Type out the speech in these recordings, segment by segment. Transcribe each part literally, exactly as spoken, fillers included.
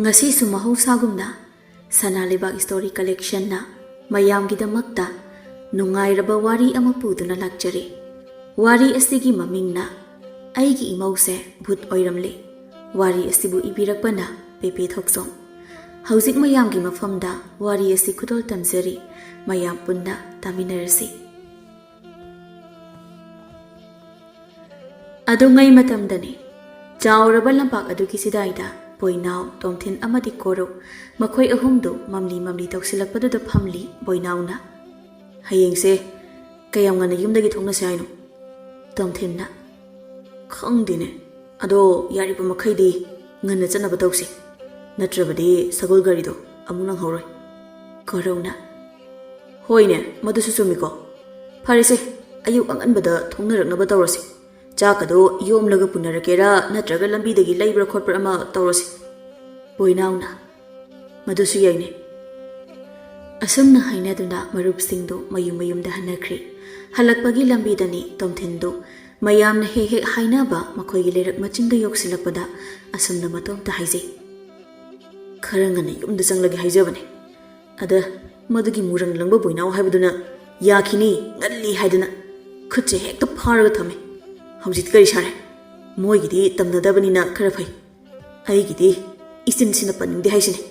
ꯉꯁꯤꯁꯨ ꯃꯍꯧꯁꯥꯒꯨꯝꯅ ꯁꯅꯥ ꯂꯩꯕꯥꯛ ꯁ꯭ꯇꯣꯔꯤ ꯀꯂꯦꯛꯁꯟꯅ ꯃꯌꯥꯝꯒꯤꯗꯃꯛꯇ ꯅꯨꯡꯉꯥꯏꯔꯕ ꯋꯥꯔꯤ ꯑꯃ ꯄꯨꯗꯨꯅ ꯂꯥꯛꯆꯔꯤ꯫ ꯋꯥꯔꯤ ꯑꯁꯤꯒꯤ ꯃꯃꯤꯡꯅ ꯑꯩꯒꯤ ꯏꯃꯧꯁꯦ ꯚꯨꯠ ꯑꯣꯏꯔꯝꯂꯦ꯫ ꯋꯥꯔꯤ ꯑꯁꯤꯕꯨ ꯏꯕꯤꯔꯛꯄꯅ ꯄꯦꯄꯦ ꯊꯣꯛꯆꯣꯝ꯫ ꯍꯧꯖꯤꯛ ꯃꯌꯥꯝꯒꯤ ꯃꯐꯝꯗ ꯋꯥꯔꯤ ꯑꯁꯤ ꯈꯨꯗꯣꯜ ꯇꯝꯖꯔꯤ꯫ ꯃꯌꯥꯝ ꯄꯨꯟꯅ ꯇꯥꯃꯤꯟꯅꯔꯁꯤ꯫ ꯑꯗꯨꯉꯩ ꯃꯇꯝꯗꯅꯤ꯫ ꯆꯥꯎꯔꯕ ꯂꯝꯄꯥꯛ ꯑꯗꯨꯒꯤ ꯆꯤꯗꯥꯏꯗ ꯕꯣꯏꯅꯥꯎ, ꯇꯣꯝꯊꯤꯟ ꯑꯃꯗꯤ ꯀꯣꯔꯧ, ꯃꯈꯣꯏ ꯑꯍꯨꯝꯗꯨ ꯃꯝꯂꯤ ꯃꯝꯂꯤ ꯇꯧꯁꯤꯜꯂꯛꯄꯗꯨꯗ ꯐꯝꯂꯤ ꯕꯣꯏꯅꯥꯎꯅ꯫ "ꯍꯌꯦꯡꯁꯦ ꯀꯌꯥꯝ ꯉꯟꯅ ꯌꯨꯝꯗꯒꯤ ꯊꯣꯛꯅꯁꯦ ꯍꯥꯏꯅꯣ?" ꯇꯣꯝꯊꯤꯟꯅ꯫ "ꯈꯪꯗꯦꯅꯦ, ꯑꯗꯣ ꯌꯥꯔꯤꯕ ꯃꯈꯩꯗꯤ ꯉꯟꯅ ꯆꯠꯅꯕ ꯇꯧꯁꯤ, ꯅꯠꯇ꯭ꯔꯕꯗꯤ ꯁꯒꯣꯜ ꯒꯥꯔꯤꯗꯣ ꯑꯃꯨꯛ ꯅꯪꯍꯧꯔꯣꯏ꯫" ꯀꯣꯔꯧꯅ꯫ "ꯍꯣꯏꯅꯦ, ꯃꯗꯨꯁꯨ ꯆꯨꯝꯃꯤꯀꯣ꯫ ꯐꯔꯦꯁꯦ, ꯑꯌꯨꯛ ꯑꯉꯟꯕꯗ ꯊꯣꯡꯅꯔꯛꯅꯕ ꯇꯧꯔꯁꯤ꯫ ꯆꯥꯛꯀꯗꯣ ꯌꯣꯝꯂꯒ ꯄꯨꯅꯔꯛꯀꯦꯔꯥ ꯅꯠꯇ꯭ꯔꯒ ꯂꯝꯕꯤꯗꯒꯤ ꯂꯩꯕ꯭ꯔꯥ ꯈꯣꯠꯄ꯭ꯔꯥ ꯑꯃ ꯇꯧꯔꯁꯤ꯫" ꯕꯣꯏꯅꯥꯎꯅ꯫ "ꯃꯗꯨꯁꯨ ꯌꯥꯏꯅꯦ꯫" ꯑꯁꯨꯝꯅ ꯍꯥꯏꯅꯗꯨꯅ ꯃꯔꯨꯞꯁꯤꯡꯗꯨ ꯃꯌꯨꯝ ꯃꯌꯨꯝꯗ ꯍꯟꯅꯈ꯭ꯔꯦ꯫ ꯍꯜꯂꯛꯄꯒꯤ ꯂꯝꯕꯤꯗꯅꯤ ꯇꯣꯝꯊꯤꯟꯗꯨ ꯃꯌꯥꯝꯅ ꯍꯦꯛ ꯍꯦꯛ ꯍꯥꯏꯅꯕ ꯃꯈꯣꯏꯒꯤ ꯂꯩꯔꯛ ꯃꯆꯤꯟꯗ ꯌꯧꯁꯤꯜꯂꯛꯄꯗ ꯑꯁꯨꯝꯅ ꯃꯇꯣꯝꯇ ꯍꯥꯏꯖꯩ, "ꯈꯔ ꯉꯟꯅ ꯌꯨꯝꯗ ꯆꯪꯂꯒꯦ ꯍꯥꯏꯖꯕꯅꯦ꯫ ꯑꯗ ꯃꯗꯨꯒꯤ ꯃꯨꯔꯪ ꯂꯪꯕ ꯕꯣꯏꯅꯥꯎ ꯍꯥꯏꯕꯗꯨꯅ ꯌꯥꯈꯤꯅꯤ, ꯉꯜꯂꯤ ꯍꯥꯏꯗꯅ ꯈꯨꯠꯁꯦ ꯍꯦꯛꯇ ꯐꯥꯔꯒ ꯊꯝꯃꯦ꯫ ꯍꯧꯖꯤꯛꯇꯤ ꯀꯔꯤ ꯁꯥꯔꯦ? ꯃꯣꯏꯒꯤꯗꯤ ꯇꯝꯅꯗꯕꯅꯤꯅ ꯈꯔ ꯐꯩ꯫ ꯑꯩꯒꯤꯗꯤ ꯏꯆꯤꯟꯁꯤꯅ ꯄꯟꯅꯤꯡꯗꯦ ꯍꯥꯏꯁꯤꯅꯤ꯫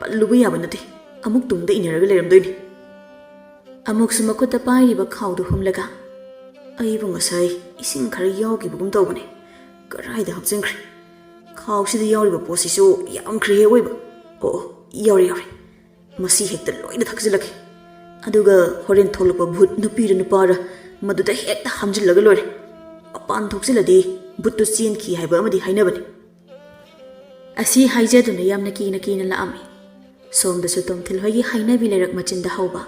ꯄꯜꯂꯨꯕ ꯌꯥꯕ ꯅꯠꯇꯦ꯫ ꯑꯃꯨꯛ ꯇꯨꯡꯗ ꯏꯟꯅꯔꯒ ꯂꯩꯔꯝꯗꯣꯏꯅꯤ꯫" ꯑꯃꯨꯛꯁꯨ ꯃꯈꯨꯠꯇ ꯄꯥꯏꯔꯤꯕ ꯈꯥꯎꯗꯨ ꯍꯨꯝꯂꯒ, "ꯑꯩꯕꯨ ꯉꯁꯥꯏ ꯏꯁꯤꯡ ꯈꯔ ꯌꯥꯎꯈꯤꯕꯒꯨꯝ ꯇꯧꯕꯅꯦ꯫ ꯀꯔꯥꯏꯗ ꯍꯥꯞꯆꯤꯟꯈ꯭ꯔꯦ? ꯈꯥꯎꯁꯤꯗ ꯌꯥꯎꯔꯤꯕ ꯄꯣꯠꯁꯤꯁꯨ ꯌꯥꯝꯈ꯭ꯔꯦꯍꯦ ꯑꯋꯣꯏꯕ꯫ ꯑꯣ, ꯑꯣ, ꯌꯥꯎꯔꯦ, ꯌꯥꯎꯔꯦ꯫ ꯃꯁꯤ ꯍꯦꯛꯇ ꯂꯣꯏꯅ ꯊꯛꯆꯤꯜꯂꯛꯀꯦ꯫ ꯑꯗꯨꯒ ꯍꯣꯔꯦꯟ ꯊꯣꯛꯂꯛꯄ ꯚꯨꯠ ꯅꯨꯄꯤꯔ ꯅꯨꯄꯥꯔ ꯃꯗꯨꯗ ꯍꯦꯛꯇ ꯍꯥꯝꯖꯤꯜꯂꯒ ꯂꯣꯏꯔꯦ꯫ ꯃꯄꯥꯟ ꯊꯣꯛꯆꯤꯜꯂꯗꯤ ꯚꯨꯠꯇꯨ ꯆꯦꯟꯈꯤ ꯍꯥꯏꯕ ꯑꯃꯗꯤ ꯍꯥꯏꯅꯕꯅꯤ꯫" ꯑꯁꯤ ꯍꯥꯏꯖꯗꯨꯅ ꯌꯥꯝꯅ ꯀꯤꯅ ꯀꯤꯅ ꯂꯥꯛꯑꯝꯃꯤ꯫ ꯁꯣꯝꯗꯁꯨ ꯇꯣꯝꯊꯤꯜ ꯍꯣꯏꯒꯤ ꯍꯥꯏꯅꯕꯤ ꯂꯩꯔꯛ ꯃꯆꯤꯟꯗ ꯍꯧꯕ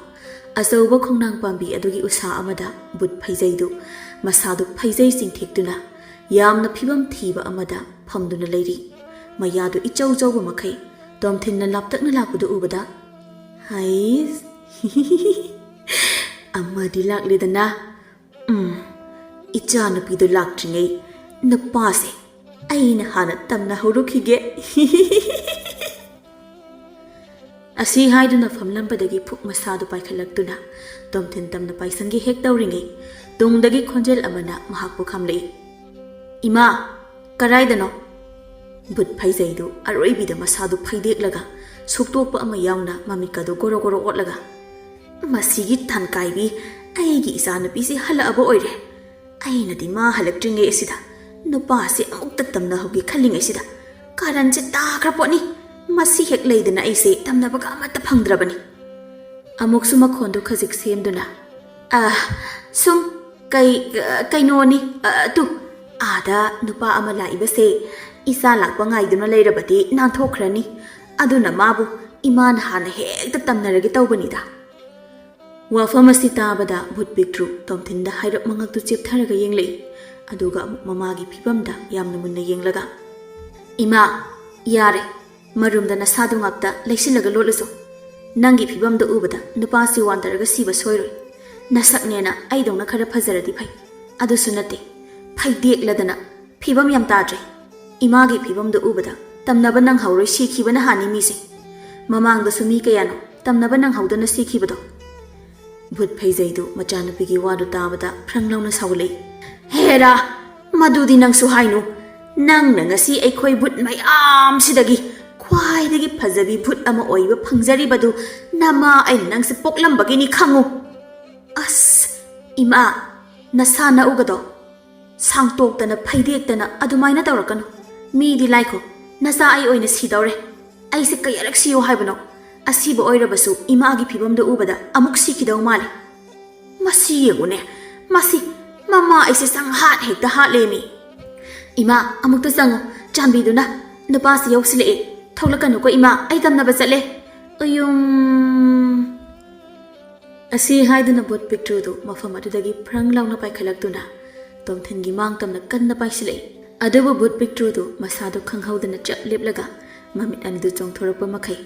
ꯑꯆꯧꯕ ꯈꯣꯡꯅꯥꯡ ꯄꯥꯝꯕꯤ ꯑꯗꯨꯒꯤ ꯎꯁꯥ ꯑꯃꯗ ꯚꯨꯠ ꯐꯩꯖꯩꯗꯨ, ꯃꯁꯥꯗꯨ ꯐꯩꯖꯩ ꯆꯤꯡꯊꯦꯛꯇꯨꯅ ꯌꯥꯝꯅ ꯐꯤꯕꯝ ꯊꯤꯕ ꯑꯃꯗ ꯐꯝꯗꯨꯅ ꯂꯩꯔꯤ꯫ ꯃꯌꯥꯗꯨ ꯏꯆꯧ ꯆꯧꯕ ꯃꯈꯩ ꯇꯣꯝꯊꯤꯟꯅ ꯂꯥꯞꯇꯛꯅ ꯂꯥꯛꯄꯗꯨ ꯎꯕꯗ, "ꯍꯩꯁ, ꯑꯃꯗꯤ ꯂꯥꯛꯂꯦꯗꯅ꯫ ꯎꯝ, ꯏꯆꯥ ꯅꯨꯄꯤꯗꯨ ꯂꯥꯛꯇ꯭ꯔꯤꯉꯩ ꯅꯨꯄꯥꯁꯦ ꯑꯩꯅ ꯍꯥꯟꯅ ꯇꯝꯅ ꯍꯧꯔꯨꯈꯤꯒꯦ꯫" ꯑꯁꯤ ꯍꯥꯏꯗꯨꯅ ꯐꯝꯂꯝꯕꯗꯒꯤ ꯐꯨꯛ ꯃꯁꯥꯗꯨ ꯄꯥꯏꯈꯠꯂꯛꯇꯨꯅ ꯇꯣꯝꯊꯤꯟ ꯇꯝꯅ ꯄꯥꯏꯁꯪꯒꯤ ꯍꯦꯛ ꯇꯧꯔꯤꯉꯩ, ꯇꯨꯡꯗꯒꯤ ꯈꯣꯟꯖꯦꯜ ꯑꯃꯅ ꯃꯍꯥꯛꯄꯨ ꯈꯥꯝꯂꯛꯏ꯫ "ꯏꯃꯥ, ꯀꯔꯥꯏꯗꯅꯣ?" ꯕꯨꯠ ꯐꯩꯖꯩꯗꯨ ꯑꯔꯣꯏꯕꯤꯗ ꯃꯁꯥꯗꯨ ꯐꯩꯗꯦꯛꯂꯒ, ꯁꯨꯛꯇꯣꯛꯄ ꯑꯃ ꯌꯥꯎꯅ ꯃꯃꯤꯠꯀꯗꯨ ꯒꯣꯔꯣ ꯒꯣꯔꯣ ꯑꯣꯠꯂꯒ, "ꯃꯁꯤꯒꯤ ꯊꯟꯀꯥꯏꯕꯤ, ꯑꯩꯒꯤ ꯏꯆꯥꯅꯨꯄꯤꯁꯤ ꯍꯜꯂꯛꯑꯕ ꯑꯣꯏꯔꯦ꯫ ꯑꯩꯅꯗꯤ ꯃꯥ ꯍꯜꯂꯛꯇ꯭ꯔꯤꯉꯩ ꯑꯁꯤꯗ ꯅꯨꯄꯥꯁꯦ ꯑꯃꯨꯛꯇ ꯇꯝꯅꯍꯧꯒꯦ ꯈꯜꯂꯤꯉꯩꯁꯤꯗ ꯀꯥꯔꯟꯁꯦ ꯇꯥꯈ꯭ꯔ ꯄꯣꯠꯅꯤ꯫ ꯃꯁꯤ ꯍꯦꯛ ꯂꯩꯗꯅ ꯑꯩꯁꯦ ꯇꯝꯅꯕꯒ ꯑꯃꯠꯇ ꯐꯪꯗ꯭ꯔꯕꯅꯤ꯫" ꯑꯃꯨꯛꯁꯨ ꯃꯈꯣꯟꯗꯨ ꯈꯖꯤꯛ ꯁꯦꯝꯗꯨꯅ, "ꯑ, ꯁꯨꯝ, ꯀꯩ, ꯑ, ꯀꯩꯅꯣꯅꯤ, ꯑ, ꯇꯨ, ꯑꯥꯗ ꯅꯨꯄꯥ ꯑꯃ ꯂꯥꯛꯏꯕꯁꯦ ꯏꯆꯥ ꯂꯥꯛꯄ ꯉꯥꯏꯗꯨꯅ ꯂꯩꯔꯕꯗꯤ ꯅꯥꯟꯊꯣꯛꯈ꯭ꯔꯅꯤ꯫ ꯑꯗꯨꯅ ꯃꯥꯕꯨ ꯏꯃꯥꯅ ꯍꯥꯟꯅ ꯍꯦꯛꯇ ꯇꯝꯅꯔꯒꯦ ꯇꯧꯕꯅꯤꯗ꯫" ꯋꯥꯐꯝ ꯑꯁꯤ ꯇꯥꯕꯗ ꯚꯨꯠ ꯄꯤꯛꯇ꯭ꯔꯨ ꯇꯣꯝꯊꯤꯟꯗ ꯍꯥꯏꯔꯞ ꯃꯉꯛꯇꯨ ꯆꯦꯞꯊꯔꯒ ꯌꯦꯡꯂꯛꯏ꯫ ꯑꯗꯨꯒ ꯑꯃꯨꯛ ꯃꯃꯥꯒꯤ ꯐꯤꯕꯝꯗ ꯌꯥꯝꯅ ꯃꯨꯟꯅ ꯌꯦꯡꯂꯒ, "ꯏꯃꯥ, ꯌꯥꯔꯦ, ꯃꯔꯨꯝꯗ ꯅꯁꯥꯗꯨ ꯉꯥꯛꯇ ꯂꯩꯁꯤꯜꯂꯒ ꯂꯣꯠꯂꯨꯁꯨ꯫ ꯅꯪꯒꯤ ꯐꯤꯕꯝꯗ ꯎꯕꯗ ꯅꯨꯄꯥꯁꯤ ꯋꯥꯟꯊꯔꯒ ꯁꯤꯕ ꯁꯣꯏꯔꯣꯏ꯫ ꯅꯁꯛꯅꯦꯅ ꯑꯩꯗꯧꯅ ꯈꯔ ꯐꯖꯔꯗꯤ ꯐꯩ꯫ ꯑꯗꯨꯁꯨ ꯅꯠꯇꯦ, ꯐꯩꯗꯦꯛꯂꯗꯅ ꯐꯤꯕꯝ ꯌꯥꯝ ꯇꯥꯗ꯭ꯔꯦ꯫ ꯏꯃꯥꯒꯤ ꯐꯤꯕꯝꯗ ꯎꯕꯗ ꯇꯝꯅꯕ ꯅꯪꯍꯧꯔꯣꯏ, ꯁꯤꯈꯤꯕꯅ ꯍꯥꯟꯅꯤ ꯃꯤꯁꯦ꯫ ꯃꯃꯥꯡꯗꯁꯨ ꯃꯤ ꯀꯌꯥꯅꯣ ꯇꯝꯅꯕ ꯅꯪꯍꯧꯗꯅ ꯁꯤꯈꯤꯕꯗꯣ꯫" ꯚꯨꯠ ꯐꯩꯖꯩꯗꯨ ꯃꯆꯥꯅꯨꯄꯤꯒꯤ ꯋꯥꯗꯨ ꯇꯥꯕꯗ ꯐ꯭ꯔꯪ ꯂꯥꯎꯅ ꯁꯥꯎꯒꯠꯂꯛꯏ꯫ "ꯍꯦꯔꯥ, ꯃꯗꯨꯗꯤ ꯅꯪꯁꯨ ꯍꯥꯏꯅꯨ꯫ ꯅꯪꯅ ꯉꯁꯤ ꯑꯩꯈꯣꯏ ꯚꯨꯠ ꯃꯌꯥꯝꯁꯤꯗꯒꯤ ꯈ꯭ꯋꯥꯏꯗꯒꯤ ꯐꯖꯕꯤ ꯚꯨꯠ ꯑꯃ ꯑꯣꯏꯕ ꯐꯪꯖꯔꯤꯕꯗꯨ ꯅꯃꯥ ꯑꯩꯅ ꯅꯪꯁꯦ ꯄꯣꯛꯂꯝꯕꯒꯤꯅꯤ ꯈꯪꯉꯨ꯫" "ꯑꯁ, ꯏꯃꯥ, ꯅꯁꯥ ꯅꯎꯒꯗꯣ ꯁꯥꯡꯇꯣꯛꯇꯅ ꯐꯩꯗꯦꯛꯇꯅ ꯑꯗꯨꯃꯥꯏꯅ ꯇꯧꯔꯛꯀꯅꯨ꯫ ꯃꯤꯗꯤ ꯂꯥꯏꯈꯣ, ꯅꯆꯥ ꯑꯩ ꯑꯣꯏꯅ ꯁꯤꯗꯧꯔꯦ꯫ ꯑꯩꯁꯦ ꯀꯌꯥꯔꯛ ꯁꯤꯌꯣ ꯍꯥꯏꯕꯅꯣ? ꯑꯁꯤꯕ ꯑꯣꯏꯔꯕꯁꯨ ꯏꯃꯥꯒꯤ ꯐꯤꯕꯝꯗꯣ ꯎꯕꯗ ꯑꯃꯨꯛ ꯁꯤꯈꯤꯗꯧ ꯃꯥꯜꯂꯦ꯫ ꯃꯁꯤ ꯌꯦꯡꯉꯨꯅꯦ, ꯃꯁꯤ ꯃꯃꯥ ꯑꯩꯁꯦ ꯆꯪꯍꯥꯠ ꯍꯦꯛꯇ ꯍꯥꯠꯂꯦꯃꯤ꯫ ꯏꯃꯥ, ꯑꯃꯨꯛꯇ ꯆꯪꯉꯣ, ꯆꯥꯟꯕꯤꯗꯨꯅ꯫ ꯅꯨꯄꯥꯁꯤ ꯌꯧꯁꯤꯜꯂꯛꯑꯦ꯫ ꯊꯣꯛꯂꯛꯀꯅꯨꯀꯣ ꯏꯃꯥ, ꯑꯩ ꯇꯝꯅꯕ ꯆꯠꯂꯦ꯫ ꯎꯌꯨꯝ꯫" ꯑꯁꯤ ꯍꯥꯏꯗꯨꯅ ꯚꯨꯠ ꯄꯤꯛꯇ꯭ꯔꯨꯗꯨ ꯃꯐꯝ ꯑꯗꯨꯗꯒꯤ ꯐ꯭ꯔꯪ ꯂꯥꯎꯅ ꯄꯥꯏꯈꯠꯂꯛꯇꯨꯅ ꯇꯣꯝꯊꯤꯟꯒꯤ ꯃꯥꯡ ꯇꯝꯅ ꯀꯟꯅ ꯄꯥꯏꯁꯤꯜꯂꯛꯏ꯫ ꯑꯗꯨꯕꯨ ꯚꯨꯠ ꯄꯤꯛꯇ꯭ꯔꯨꯗꯨ ꯃꯁꯥꯗꯨ ꯈꯪꯍꯧꯗꯅ ꯆꯞ ꯂꯦꯞꯂꯒ ꯃꯃꯤꯠ ꯑꯅꯤꯗꯨ ꯆꯣꯡꯊꯣꯔꯛꯄ ꯃꯈꯩ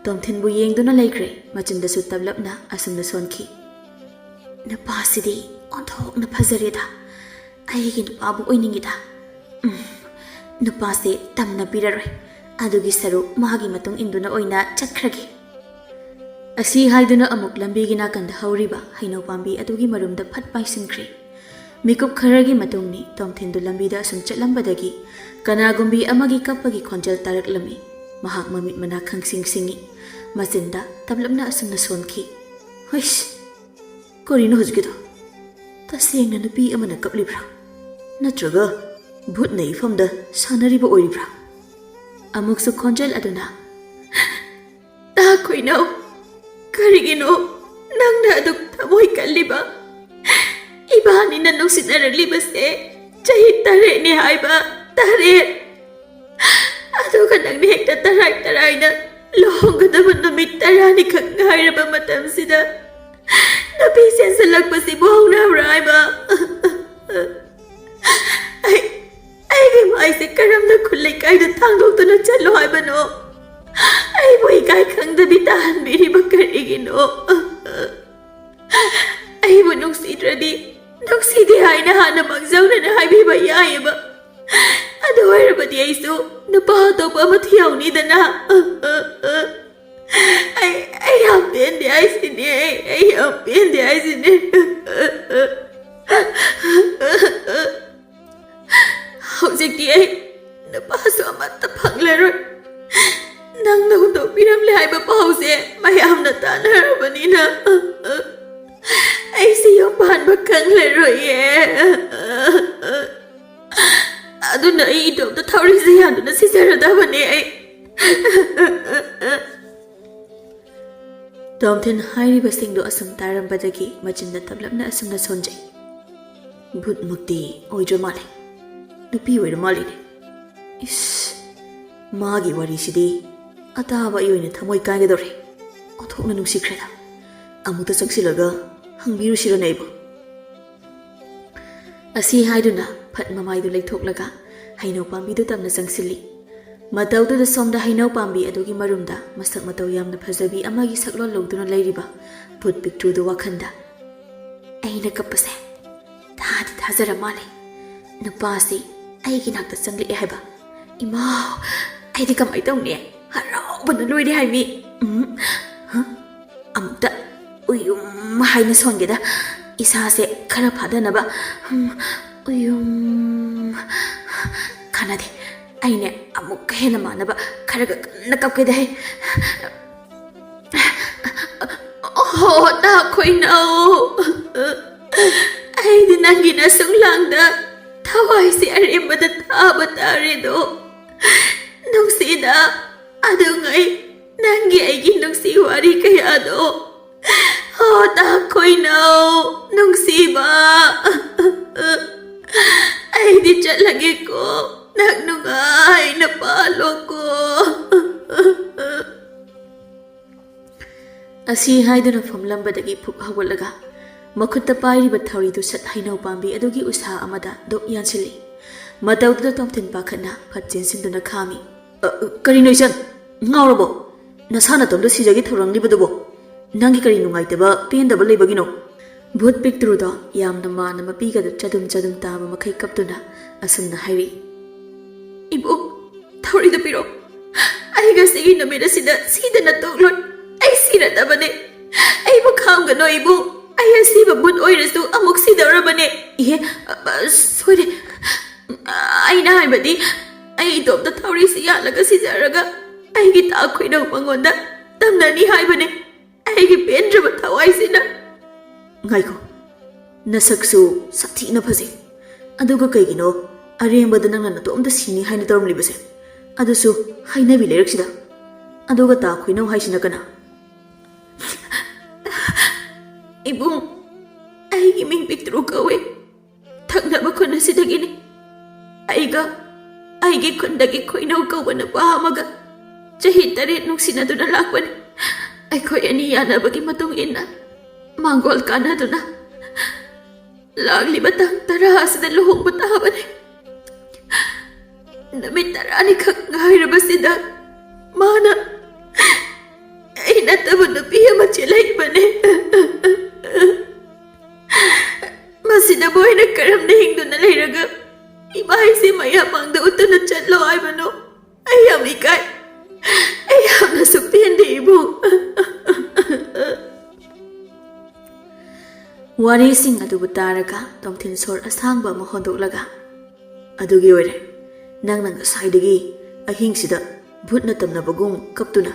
ꯇꯣꯝꯊꯤꯟꯕꯨ ꯌꯦꯡꯗꯨꯅ ꯂꯩꯈ꯭ꯔꯦ꯫ ꯃꯆꯤꯟꯗꯁꯨ ꯇꯞꯂꯞꯅ ꯑꯁꯨꯝꯅ ꯁꯣꯟꯈꯤ, "ꯅꯨꯄꯥꯁꯤꯗꯤ ꯑꯣꯟꯊꯣꯛꯅ ꯐꯖꯔꯦꯗ꯫ ꯑꯩꯒꯤ ꯅꯨꯄꯥꯕꯨ ꯑꯣꯏꯅꯤꯡꯉꯤꯗ꯫ ꯎꯝ, ꯅꯨꯄꯥꯁꯦ ꯇꯝꯅꯕꯤꯔꯔꯣꯏ꯫ ꯑꯗꯨꯒꯤ ꯁꯔꯨꯛ ꯃꯥꯒꯤ ꯃꯇꯨꯡ ꯏꯟꯗꯨꯅ ꯑꯣꯏꯅ ꯆꯠꯈ꯭ꯔꯒꯦ꯫" ꯑꯁꯤ ꯍꯥꯏꯗꯨꯅ ꯑꯃꯨꯛ ꯂꯝꯕꯤꯒꯤ ꯅꯥꯀꯟꯗ ꯍꯧꯔꯤꯕ ꯍꯩꯅꯧ ꯄꯥꯝꯕꯤ ꯑꯗꯨꯒꯤ ꯃꯔꯨꯝꯗ ꯐꯠ ꯄꯥꯏꯁꯤꯟꯈ꯭ꯔꯦ꯫ ꯃꯤꯀꯨꯞ ꯈꯔꯒꯤ ꯃꯇꯨꯡꯅꯤ ꯇꯣꯝꯊꯤꯟꯗꯨ ꯂꯝꯕꯤꯗ ꯑꯁꯨꯝ ꯆꯠꯂꯝꯕꯗꯒꯤ ꯀꯅꯥꯒꯨꯝꯕꯤ ꯑꯃꯒꯤ ꯀꯞꯄꯒꯤ ꯈꯣꯟꯖꯦꯜ ꯇꯥꯔꯛꯂꯝꯃꯤ꯫ ꯃꯍꯥꯛ ꯃꯃꯤꯠ ꯃꯅꯥ ꯈꯪꯁꯤꯡ ꯁꯤꯡꯏ꯫ ꯃꯆꯤꯟꯗ ꯇꯞꯂꯞꯅ ꯑꯁꯨꯝꯅ ꯁꯣꯟꯈꯤ, "ꯍꯨꯏꯁ! ꯀꯔꯤꯅꯣ ꯍꯧꯖꯤꯛꯀꯤꯗꯣ? ꯇꯁꯦꯡꯅ ꯅꯨꯄꯤ ꯑꯃꯅ ꯀꯞꯂꯤꯕ꯭ꯔꯥ? ꯅꯠꯇ꯭ꯔꯒ ꯚꯨꯠꯅ ꯏꯐꯝꯗ ꯁꯥꯟꯅꯔꯤꯕ ꯑꯣꯏꯔꯤꯕ꯭ꯔꯥ?" ꯑꯃꯨꯛꯁꯨ ꯈꯣꯟꯖꯦꯜ ꯑꯗꯨꯅ, "ꯇꯥꯈꯣꯏꯅꯧ, ꯀꯔꯤꯒꯤꯅꯣ ꯅꯪꯅ ꯑꯗꯨꯛ ꯊꯃꯣꯏ ꯀꯜꯂꯤꯕ? ꯏꯕꯥꯅꯤꯅ ꯅꯨꯡꯁꯤꯅꯔꯛꯂꯤꯕꯁꯦ ꯆꯍꯤ ꯇꯔꯦꯠꯅꯤ ꯍꯥꯏꯕ, ꯇꯔꯦꯠ! ꯑꯗꯨꯒ ꯅꯪꯅ ꯍꯦꯛꯇ ꯇꯔꯥꯏ ꯇꯔꯥꯏꯅ ꯂꯨꯍꯣꯡꯒꯗꯕ ꯅꯨꯃꯤꯠ ꯇꯔꯥꯅꯤꯈꯛ ꯉꯥꯏꯔꯕ ꯃꯇꯝꯁꯤꯗ ꯅꯨꯄꯤ ꯆꯦꯟꯁꯤꯜꯂꯛꯄꯁꯤꯕꯨ ꯍꯧꯅꯕ꯭ꯔꯥ ꯍꯥꯏꯕ? ꯑꯩ, ꯑꯩꯒꯤ ꯃꯥꯏꯁꯦ ꯀꯔꯝꯅ ꯈꯨꯜ ꯂꯩꯀꯥꯏꯗ ꯊꯥꯡꯗꯣꯛꯇꯨꯅ ꯆꯠꯂꯣ ꯍꯥꯏꯕꯅꯣ? ꯑꯩꯕꯨ ꯏꯀꯥꯏ ꯈꯪꯗꯕꯤ ꯇꯥꯍꯟꯕꯤꯔꯤꯕ ꯀꯔꯤꯒꯤꯅꯣ? ꯑꯩꯕꯨ ꯅꯨꯡꯁꯤꯗ꯭ꯔꯗꯤ ꯅꯨꯡꯁꯤꯗꯦ ꯍꯥꯏꯅ ꯍꯥꯟꯅ ꯃꯥꯡꯖꯧꯅꯅ ꯍꯥꯏꯕꯤꯕ ꯌꯥꯏꯑꯕ꯫ ꯑꯗꯨ ꯑꯣꯏꯔꯕꯗꯤ ꯑꯩꯁꯨ ꯅꯨꯄꯥ ꯑꯇꯣꯞꯄ ꯑꯃ ꯊꯤꯍꯧꯅꯤꯗꯅ꯫ ꯑꯩ, ꯑꯩ ꯌꯥꯝ ꯄꯦꯟꯗꯦ ꯍꯥꯏꯁꯤꯅꯦ, ꯑꯩ, ꯑꯩ ꯌꯥꯝ ꯄꯦꯟꯗꯦ ꯍꯥꯏꯁꯤꯅꯦ꯫ ꯍꯧꯖꯤꯛꯇꯤ ꯑꯩ ꯅꯨꯄꯥꯁꯨ ꯑꯃꯠꯇ ꯐꯪꯂꯔꯣꯏ꯫ ꯅꯪꯅ ꯍꯨꯟꯗꯣꯛꯄꯤꯔꯝꯂꯦ ꯍꯥꯏꯕ ꯄꯥꯎꯁꯦ ꯃꯌꯥꯝꯅ ꯇꯥꯟꯅꯔꯕꯅꯤꯅ ꯑꯩꯁꯦ ꯌꯨꯝ ꯄꯥꯟꯕ ꯈꯪꯂꯔꯣꯏꯌꯦ꯫ ꯑꯗꯨꯅ ꯑꯩ ꯏꯇꯣꯝꯇ ꯊꯧꯔꯤꯁꯦ ꯌꯥꯟꯗꯨꯅ ꯁꯤꯖꯔꯗꯕꯅꯦ ꯑꯩ꯫ ꯇꯣꯝꯊꯤꯟ ꯍꯥꯏꯔꯤꯕꯁꯤꯡꯗꯨ ꯑꯁꯨꯝ ꯇꯥꯔꯝꯕꯗꯒꯤ ꯃꯆꯤꯟꯗ ꯇꯞꯂꯞꯅ ꯑꯁꯨꯝꯅ ꯁꯣꯟꯖꯩ꯫ "ꯚꯨꯠꯃꯛꯇꯤ ꯑꯣꯏꯗ꯭ꯔ ꯃꯥꯜꯂꯦ, ꯅꯨꯄꯤ ꯑꯣꯏꯔ ꯃꯥꯜꯂꯤꯅꯦ꯫ ꯏꯁ, ꯃꯥꯒꯤ ꯋꯥꯔꯤꯁꯤꯗꯤ ꯑꯇꯥꯕ ꯑꯩ ꯑꯣꯏꯅ ꯊꯃꯣꯏ ꯀꯥꯏꯒꯗꯧꯔꯦ꯫ ꯑꯣꯟꯊꯣꯛꯅ ꯅꯨꯡꯁꯤꯈ꯭ꯔꯦꯗ꯫ ꯑꯃꯨꯛꯇ ꯆꯪꯁꯤꯜꯂꯒ ꯍꯪꯕꯤꯔꯨꯁꯤꯔꯅꯦ ꯑꯩꯕꯨ?" ꯑꯁꯤ ꯍꯥꯏꯗꯨꯅ ꯐꯠ ꯃꯃꯥꯏꯗꯨ ꯂꯩꯊꯣꯛꯂꯒ ꯍꯩꯅꯧ ꯄꯥꯝꯕꯤꯗꯨ ꯇꯝꯅ ꯆꯪꯁꯤꯜꯂꯤ꯫ ꯃꯇꯧꯗꯨꯗ ꯁꯣꯝꯗ ꯍꯩꯅꯧ ꯄꯥꯝꯕꯤ ꯑꯗꯨꯒꯤ ꯃꯔꯨꯝꯗ ꯃꯁꯛ ꯃꯇꯧ ꯌꯥꯝꯅ ꯐꯖꯕꯤ ꯑꯃꯒꯤ ꯁꯛꯂꯣꯟ ꯂꯧꯗꯨꯅ ꯂꯩꯔꯤꯕ ꯚꯨꯠ ꯄꯤꯛꯇ꯭ꯔꯨꯗꯨ ꯋꯥꯈꯟꯗ, "ꯑꯩꯅ ꯀꯞꯄꯁꯦ ꯊꯥꯗꯤ ꯊꯥꯖꯔ ꯃꯥꯜꯂꯦ꯫ ꯅꯨꯄꯥꯁꯤ ꯑꯩꯒꯤ ꯅꯥꯛꯇ ꯆꯪꯂꯛꯑꯦ ꯍꯥꯏꯕ꯫ ꯏꯃꯥ, ꯑꯩꯗꯤ ꯀꯃꯥꯏ ꯇꯧꯅꯤ? ꯍꯔꯥꯎꯕꯅ ꯂꯣꯏꯔꯦ ꯍꯥꯏꯃꯤ꯫ ꯎꯝ, ꯍ?" ꯎꯌꯨꯝ ꯍꯥꯏꯅ ꯁꯣꯟꯒꯦꯗ꯫ ꯏꯁꯥꯁꯦ ꯈꯔ ꯐꯥꯗꯅꯕ꯫ ꯎꯝ, ꯎꯌꯨꯝ꯫ ꯀꯥꯟꯅꯗꯦ꯫ ꯑꯩꯅꯦ ꯑꯃꯨꯛꯀ ꯍꯦꯟꯅ ꯃꯥꯟꯅꯕ ꯈꯔꯒ ꯀꯟꯅ ꯀꯞꯀꯦꯗ ꯍꯦ꯫ ꯑꯣ, ꯇꯥ ꯈꯣꯏꯅꯧ꯫ ꯑꯩꯗꯤ ꯅꯪꯒꯤ ꯅꯁꯨꯡꯂꯥꯡꯗ ꯊꯋꯥꯏꯁꯦ ꯑꯔꯦꯝꯕꯗ ꯊꯥꯕ ꯇꯥꯔꯦꯗꯣ꯫ ꯅꯨꯡꯁꯤꯗ, ꯑꯗꯨꯉꯩ ꯅꯪꯒꯤ ꯑꯩꯒꯤ ꯅꯨꯡꯁꯤ ꯋꯥꯔꯤ ꯀꯌꯥꯗꯣ꯫ ꯑꯣ, ꯇꯥ ꯈꯣꯏꯅꯧ, ꯅꯨꯡꯁꯤꯕ꯫ ꯑꯩꯗꯤ ꯆꯠꯂꯒꯦꯀꯣ, ꯅꯪ ꯅꯨꯡꯉꯥꯏꯅ ꯄꯥꯜꯂꯣꯀꯣ꯫ ꯑꯁꯤ ꯍꯥꯏꯗꯨꯅ ꯐꯝꯂꯝꯕꯗꯒꯤ ꯐꯨꯛ ꯍꯧꯒꯠꯂꯒ ꯃꯈꯨꯠꯇ ꯄꯥꯏꯔꯤꯕ ꯊꯧꯔꯤꯗꯨ ꯁꯠ ꯍꯩꯅꯧ ꯄꯥꯝꯕꯤ ꯑꯗꯨꯒꯤ ꯎꯁꯥ ꯑꯃꯗ ꯗꯣꯛ ꯌꯥꯟꯁꯤꯜꯂꯤ꯫ ꯃꯇꯧꯗꯨꯗ ꯇꯣꯝꯊꯤꯟ ꯄꯥꯈꯠꯅ ꯐꯠ ꯆꯦꯟꯁꯤꯟꯗꯨꯅ ꯈꯥꯝꯃꯤ꯫ "ꯑ, ꯑ, ꯀꯔꯤꯅꯣ ꯏꯆꯟ? ꯉꯥꯎꯔꯕꯣ? ꯅꯁꯥ ꯅꯇꯣꯝꯇ ꯁꯤꯖꯒꯦ ꯊꯧꯔꯥꯡꯂꯤꯕꯗꯨꯕꯣ? ꯅꯪꯒꯤ ꯀꯔꯤ ꯅꯨꯡꯉꯥꯏꯇꯕ, ꯄꯦꯟꯗꯕ ꯂꯩꯕꯒꯤꯅꯣ?" ꯚꯨꯠ ꯄꯤꯛꯇ꯭ꯔꯨꯗꯣ ꯌꯥꯝꯅ ꯃꯥꯅ ꯃꯄꯤꯒꯗ ꯆꯗꯨꯝ ꯆꯗꯨꯝ ꯇꯥꯕ ꯃꯈꯩ ꯀꯞꯇꯨꯅ ꯑꯁꯨꯝꯅ ꯍꯥꯏꯔꯛꯏ꯫ "ꯏꯕꯨꯡ, ꯊꯧꯔꯤꯗꯨ ꯄꯤꯔꯛꯑꯣ꯫ ꯑꯩ ꯉꯁꯤꯒꯤ ꯅꯨꯃꯤꯠ ꯑꯁꯤꯗ ꯁꯤꯗꯅ ꯇꯣꯛꯂꯣꯏ꯫ ꯑꯩ ꯁꯤꯔꯗꯕꯅꯦ꯫ ꯑꯩꯕꯨ ꯈꯥꯝꯒꯅꯣ ꯏꯕꯨꯡ꯫ ꯑꯩ ꯑꯁꯤꯕ ꯚꯨꯠ ꯑꯣꯏꯔꯁꯨ ꯑꯃꯨꯛ ꯁꯤꯗꯧꯔꯕꯅꯦ꯫" "ꯏꯍꯦ, ꯑ, ꯑ, ꯁꯣꯏꯔꯦ꯫ ꯑꯩꯅ ꯍꯥꯏꯕꯗꯤ, ꯑꯩ ꯏꯇꯣꯝꯇ ꯊꯧꯔꯤꯁꯤ ꯌꯥꯜꯂꯒ ꯁꯤꯖꯔꯒ ꯑꯩꯒꯤ ꯇꯥ ꯈꯣꯏꯅꯧ ꯃꯉꯣꯟꯗ ꯇꯝꯅꯅꯤ ꯍꯥꯏꯕꯅꯦ꯫ ꯑꯩꯒꯤ ꯄꯦꯟꯗ꯭ꯔꯕ ꯊꯋꯥꯏꯁꯤꯅ꯫" "ꯉꯥꯏꯈꯣ, ꯅꯁꯛꯁꯨ ꯁꯥꯊꯤꯅ ꯐꯖꯩ꯫ ꯑꯗꯨꯒ ꯀꯩꯒꯤꯅꯣ ꯑꯔꯦꯝꯕꯗ ꯅꯪꯅ ꯅꯇꯣꯝꯇ ꯁꯤꯅꯤ ꯍꯥꯏꯅ ꯇꯧꯔꯝꯂꯤꯕꯁꯦ? ꯑꯗꯨꯁꯨ ꯍꯩꯅꯕꯤ ꯂꯩꯔꯛꯁꯤꯗ꯫ ꯑꯗꯨꯒ ꯇꯥ ꯈꯣꯏꯅꯧ ꯍꯥꯏꯁꯤꯅ ꯀꯅꯥ?" "ꯏꯕꯨꯡ, ꯑꯩꯒꯤ ꯃꯤꯡ ꯄꯤꯛꯇ꯭ꯔꯨ ꯀꯧꯏ꯫ ꯊꯪꯅꯕ ꯈꯨꯟ ꯑꯁꯤꯗꯒꯤꯅꯤ꯫ ꯑꯩꯒ ꯑꯩꯒꯤ ꯈꯨꯟꯗꯒꯤ ꯈꯣꯏꯅꯧ ꯀꯧꯕ ꯅꯨꯄꯥ ꯑꯃꯒ ꯆꯍꯤ ꯇꯔꯦꯠ ꯅꯨꯡꯁꯤꯅꯗꯨꯅ ꯂꯥꯛꯄꯅꯤ꯫ ꯑꯩꯈꯣꯏ ꯑꯅꯤ ꯌꯥꯅꯕꯒꯤ ꯃꯇꯨꯡ ꯏꯟꯅ ꯃꯥꯡꯒꯣꯜ ꯀꯥꯟꯅꯗꯨꯅ ꯂꯥꯛꯂꯤꯕ ꯇꯥꯡ ꯇꯔꯥ ꯑꯁꯤꯗ ꯂꯨꯍꯣꯡꯕ ꯇꯥꯕꯅꯤ꯫ ꯅꯨꯃꯤꯠ ꯇꯔꯥꯅꯤꯈꯛ ꯉꯥꯏꯔꯕꯁꯤꯗ ꯃꯥꯅ ꯑꯩ ꯅꯠꯇꯕ ꯅꯨꯄꯤ ꯑꯃ ꯆꯦꯜꯂꯛꯏꯕꯅꯤ꯫ ꯃꯁꯤꯗꯕꯨ ꯑꯩꯅ ꯀꯔꯝꯅ ꯍꯤꯡꯗꯨꯅ ꯂꯩꯔꯒ ꯏꯃꯥ ꯏꯆꯦ ꯃꯌꯥꯝ ꯃꯥꯡꯗ ꯎꯠꯇꯨꯅ ꯆꯠꯂꯣ ꯍꯥꯏꯕꯅꯣ? ꯑꯩ ꯌꯥꯝ ꯏꯀꯥꯏ꯫ ꯑꯩ ꯌꯥꯝꯅꯁꯨ ꯄꯦꯟꯗꯦ ꯏꯕꯨꯡ꯫" ꯋꯥꯔꯤꯁꯤꯡ ꯑꯗꯨꯕꯨ ꯇꯥꯔꯒ ꯇꯣꯝꯊꯤꯟ ꯁꯣꯔ ꯑꯁꯥꯡꯕ ꯑꯃ ꯍꯣꯟꯗꯣꯛꯂꯒ, "ꯑꯗꯨꯒꯤ ꯑꯣꯏꯔꯦ ꯅꯪꯅ ꯉꯁꯥꯏꯗꯒꯤ ꯑꯍꯤꯡꯁꯤꯗ ꯚꯨꯠꯅ ꯇꯝꯅꯕꯒꯨꯝ ꯀꯞꯇꯨꯅ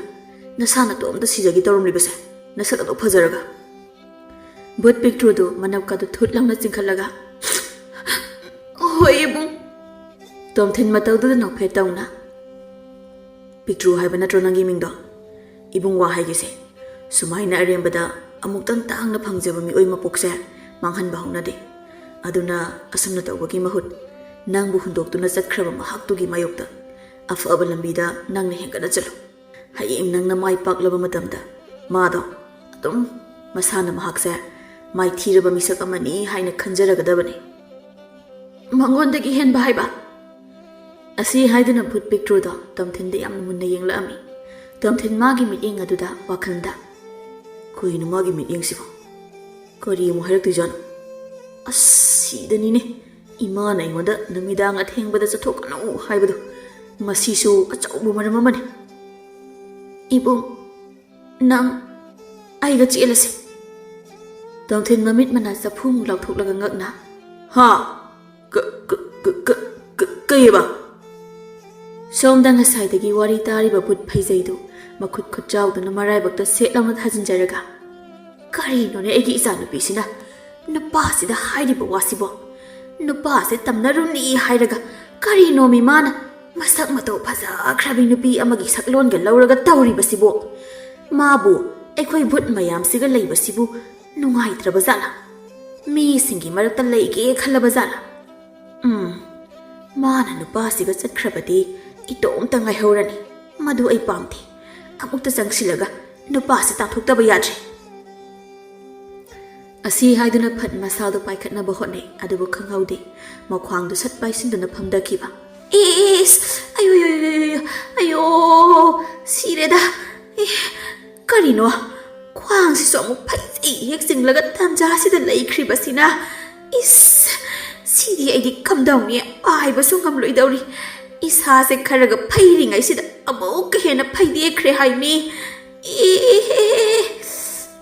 ꯅꯁꯥ ꯅꯇꯣꯝꯇ ꯁꯤꯖꯒꯦ ꯇꯧꯔꯝꯂꯤꯕꯁꯦ, ꯅꯁꯛ ꯑꯗꯨ ꯐꯖꯔꯒ?" ꯚꯨꯠ ꯄꯤꯛꯇ꯭ꯔꯨꯗꯨ ꯃꯅꯞꯀꯗꯨ ꯊꯨꯠ ꯂꯥꯎꯅ ꯆꯤꯡꯈꯠꯂꯒ, "ꯍꯣꯏ ꯏꯕꯨꯡ꯫" ꯇꯣꯝꯊꯤꯟ ꯃꯇꯧꯗꯨꯗ ꯅꯣꯛꯐꯦꯠ ꯇꯧꯅ, "ꯄꯤꯛꯇ꯭ꯔꯨ ꯍꯥꯏꯕ ꯅꯠꯇ꯭ꯔꯣ ꯅꯪꯒꯤ ꯃꯤꯡꯗꯣ? ꯏꯕꯨꯡ, ꯋꯥ ꯍꯥꯏꯒꯦꯁꯦ, ꯁꯨꯃꯥꯏꯅ ꯑꯔꯦꯝꯕꯗ ꯑꯃꯨꯛꯇꯪ ꯇꯥꯡꯅ ꯐꯪꯖꯕ ꯃꯤꯑꯣꯏ ꯃꯄꯣꯛꯁꯦ ꯃꯥꯡꯍꯟꯕ ꯍꯧꯅꯗꯦ꯫ ꯑꯗꯨꯅ ꯑꯁꯨꯝꯅ ꯇꯧꯕꯒꯤ ꯃꯍꯨꯠ, ꯅꯪꯕꯨ ꯍꯨꯟꯗꯣꯛꯇꯨꯅ ꯆꯠꯈ꯭ꯔꯕ ꯃꯍꯥꯛꯇꯨꯒꯤ ꯃꯥꯌꯣꯛꯇ ꯑꯐꯕ ꯂꯝꯕꯤꯗ ꯅꯪꯅ ꯍꯦꯟꯒꯠꯅ ꯆꯠꯂꯨ꯫ ꯍꯌꯦꯡ ꯅꯪꯅ ꯃꯥꯏ ꯄꯥꯛꯂꯕ ꯃꯇꯝꯗ ꯃꯥꯗꯣ ꯑꯗꯨꯝ ꯃꯁꯥꯅ ꯃꯍꯥꯛꯁꯦ ꯃꯥꯏꯊꯤꯔꯕ ꯃꯤꯁꯛ ꯑꯃꯅꯤ ꯍꯥꯏꯅ ꯈꯟꯖꯔꯒꯗꯕꯅꯤ꯫" "ꯃꯉꯣꯟꯗꯒꯤ ꯍꯦꯟꯕ ꯍꯥꯏꯕ?" ꯑꯁꯤ ꯍꯥꯏꯗꯨꯅ ꯚꯨꯠ ꯄꯤꯛꯇ꯭ꯔꯨꯗꯣ ꯇꯣꯝꯊꯤꯟꯗ ꯌꯥꯝꯅ ꯃꯨꯟꯅ ꯌꯦꯡꯂꯛꯑꯝꯃꯤ꯫ ꯇꯣꯝꯊꯤꯟ ꯃꯥꯒꯤ ꯃꯤꯠꯌꯦꯡ ꯑꯗꯨꯗ ꯋꯥꯈꯜꯗ, "ꯀꯩꯅꯣ ꯃꯥꯒꯤ ꯃꯤꯠꯌꯦꯡꯁꯤꯕꯣ? ꯀꯔꯤ ꯑꯃꯨꯛ ꯍꯥꯏꯔꯛꯇꯣꯏꯖꯥꯠꯅꯣ? ꯑꯁ, ꯁꯤꯗꯅꯤꯅꯦ ꯏꯃꯥꯅ ꯑꯩꯉꯣꯟꯗ ꯅꯨꯃꯤꯗꯥꯡ ꯑꯊꯦꯡꯕꯗ ꯆꯠꯊꯣꯛꯀꯅꯨ ꯍꯥꯏꯕꯗꯣ꯫ ꯃꯁꯤꯁꯨ ꯑꯆꯧꯕ ꯃꯔꯝ ꯑꯃꯅꯤ꯫" "ꯏꯕꯨꯡ, ꯅꯪ ꯑꯩꯒ ꯆꯦꯜꯂꯁꯤ꯫" ꯇꯣꯝꯊꯤꯟ ꯃꯃꯤꯠ ꯃꯅꯥ ꯆꯐꯨꯃꯨꯛ ꯂꯥꯎꯊꯣꯛꯂꯒ ꯉꯛꯅ, "ꯍꯥ? ꯀ-, ꯀ-, ꯀ-, ꯀ-, ꯀ-, ꯀꯩꯑꯕ?" ꯁꯣꯝꯗ ꯉꯁꯥꯏꯗꯒꯤ ꯋꯥꯔꯤ ꯇꯥꯔꯤꯕ ꯚꯨꯠ ꯐꯩꯖꯩꯗꯨ ꯃꯈꯨꯠ ꯈꯨꯠꯆꯥꯎꯗꯨꯅ ꯃꯔꯥꯏꯕꯛꯇ ꯁꯦꯠ ꯂꯥꯎꯅ ꯊꯥꯖꯤꯟꯖꯔꯒ, "ꯀꯔꯤꯅꯣꯅꯦ ꯑꯩꯒꯤ ꯏꯆꯥꯅꯨꯄꯤꯁꯤꯅ ꯅꯨꯄꯥꯁꯤꯗ ꯍꯥꯏꯔꯤꯕ ꯋꯥꯁꯤꯕꯣ? ꯅꯨꯄꯥꯁꯦ ꯇꯝꯅꯔꯨꯅꯤ ꯍꯥꯏꯔꯒ ꯀꯔꯤꯅꯣꯃꯤ ꯃꯥꯅ ꯃꯁꯛ ꯃꯇꯧ ꯐꯖꯈ꯭ꯔꯕꯤ ꯅꯨꯄꯤ ꯑꯃꯒꯤ ꯁꯛꯂꯣꯟꯒ ꯂꯧꯔꯒ ꯇꯧꯔꯤꯕꯁꯤꯕꯣ? ꯃꯥꯕꯨ ꯑꯩꯈꯣꯏ ꯚꯨꯠ ꯃꯌꯥꯝꯁꯤꯒ ꯂꯩꯕꯁꯤꯕꯨ ꯅꯨꯡꯉꯥꯏꯇ꯭ꯔꯕ ꯖꯥꯠꯂꯥ? ꯃꯤꯁꯤꯡꯒꯤ ꯃꯔꯛꯇ ꯂꯩꯒꯦ ꯈꯜꯂꯕ ꯖꯥꯠꯂꯥ? ꯎꯝ, ꯃꯥꯅ ꯅꯨꯄꯥꯁꯤꯒ ꯆꯠꯈ꯭ꯔꯕꯗꯤ ꯏꯇꯣꯝꯇ ꯉꯥꯏꯍꯧꯔꯅꯤ꯫ ꯃꯗꯨ ꯑꯩ ꯄꯥꯝꯗꯦ꯫ ꯑꯃꯨꯛꯇ ꯆꯪꯁꯤꯜꯂꯒ ꯅꯨꯄꯥꯁꯤ ꯇꯥꯟꯊꯣꯛꯇꯕ ꯌꯥꯗ꯭ꯔꯦ꯫" ꯑꯁꯤ ꯍꯥꯏꯗꯨꯅ ꯐꯠ ꯃꯁꯥꯗꯨ ꯄꯥꯏꯈꯠꯅꯕ ꯍꯣꯠꯅꯩ, ꯑꯗꯨꯕꯨ ꯈꯪꯍꯧꯗꯦ, ꯃꯈ꯭ꯋꯥꯡꯗꯨ ꯁꯠ ꯄꯥꯏꯁꯤꯟꯗꯨꯅ ꯐꯝꯊꯈꯤꯕ꯫ "ꯏꯁ! ꯑꯌꯣ, ꯑꯌꯣ, ꯑꯌꯣ, ꯑꯌꯣ, ꯑꯌꯣ! ꯁꯤꯔꯦꯗ! ꯑꯦ, ꯀꯔꯤꯅꯣ? ꯈ꯭ꯋꯥꯡꯁꯤꯁꯨ ꯑꯃꯨꯛ ꯐꯩꯖꯩ ꯍꯦꯛ ꯆꯤꯡꯂꯒ ꯇꯟꯖꯥꯁꯤꯗ ꯂꯩꯈ꯭ꯔꯤꯕꯁꯤꯅ꯫ ꯏꯁ! ꯁꯤꯗꯤ ꯑꯩꯗꯤ ꯀꯝꯗꯧꯅꯤ? ꯄꯥꯏꯕꯁꯨ ꯉꯝꯂꯣꯏꯗꯧꯔꯤ꯫ ꯏꯁꯥꯁꯦ ꯈꯔꯒ ꯐꯩꯔꯤꯉꯩꯁꯤꯗ ꯑꯃꯨꯛꯀ ꯍꯦꯟꯅ ꯐꯩꯗꯦꯛꯈ꯭ꯔꯦ ꯍꯥꯏꯃꯤ꯫ ꯑꯦ,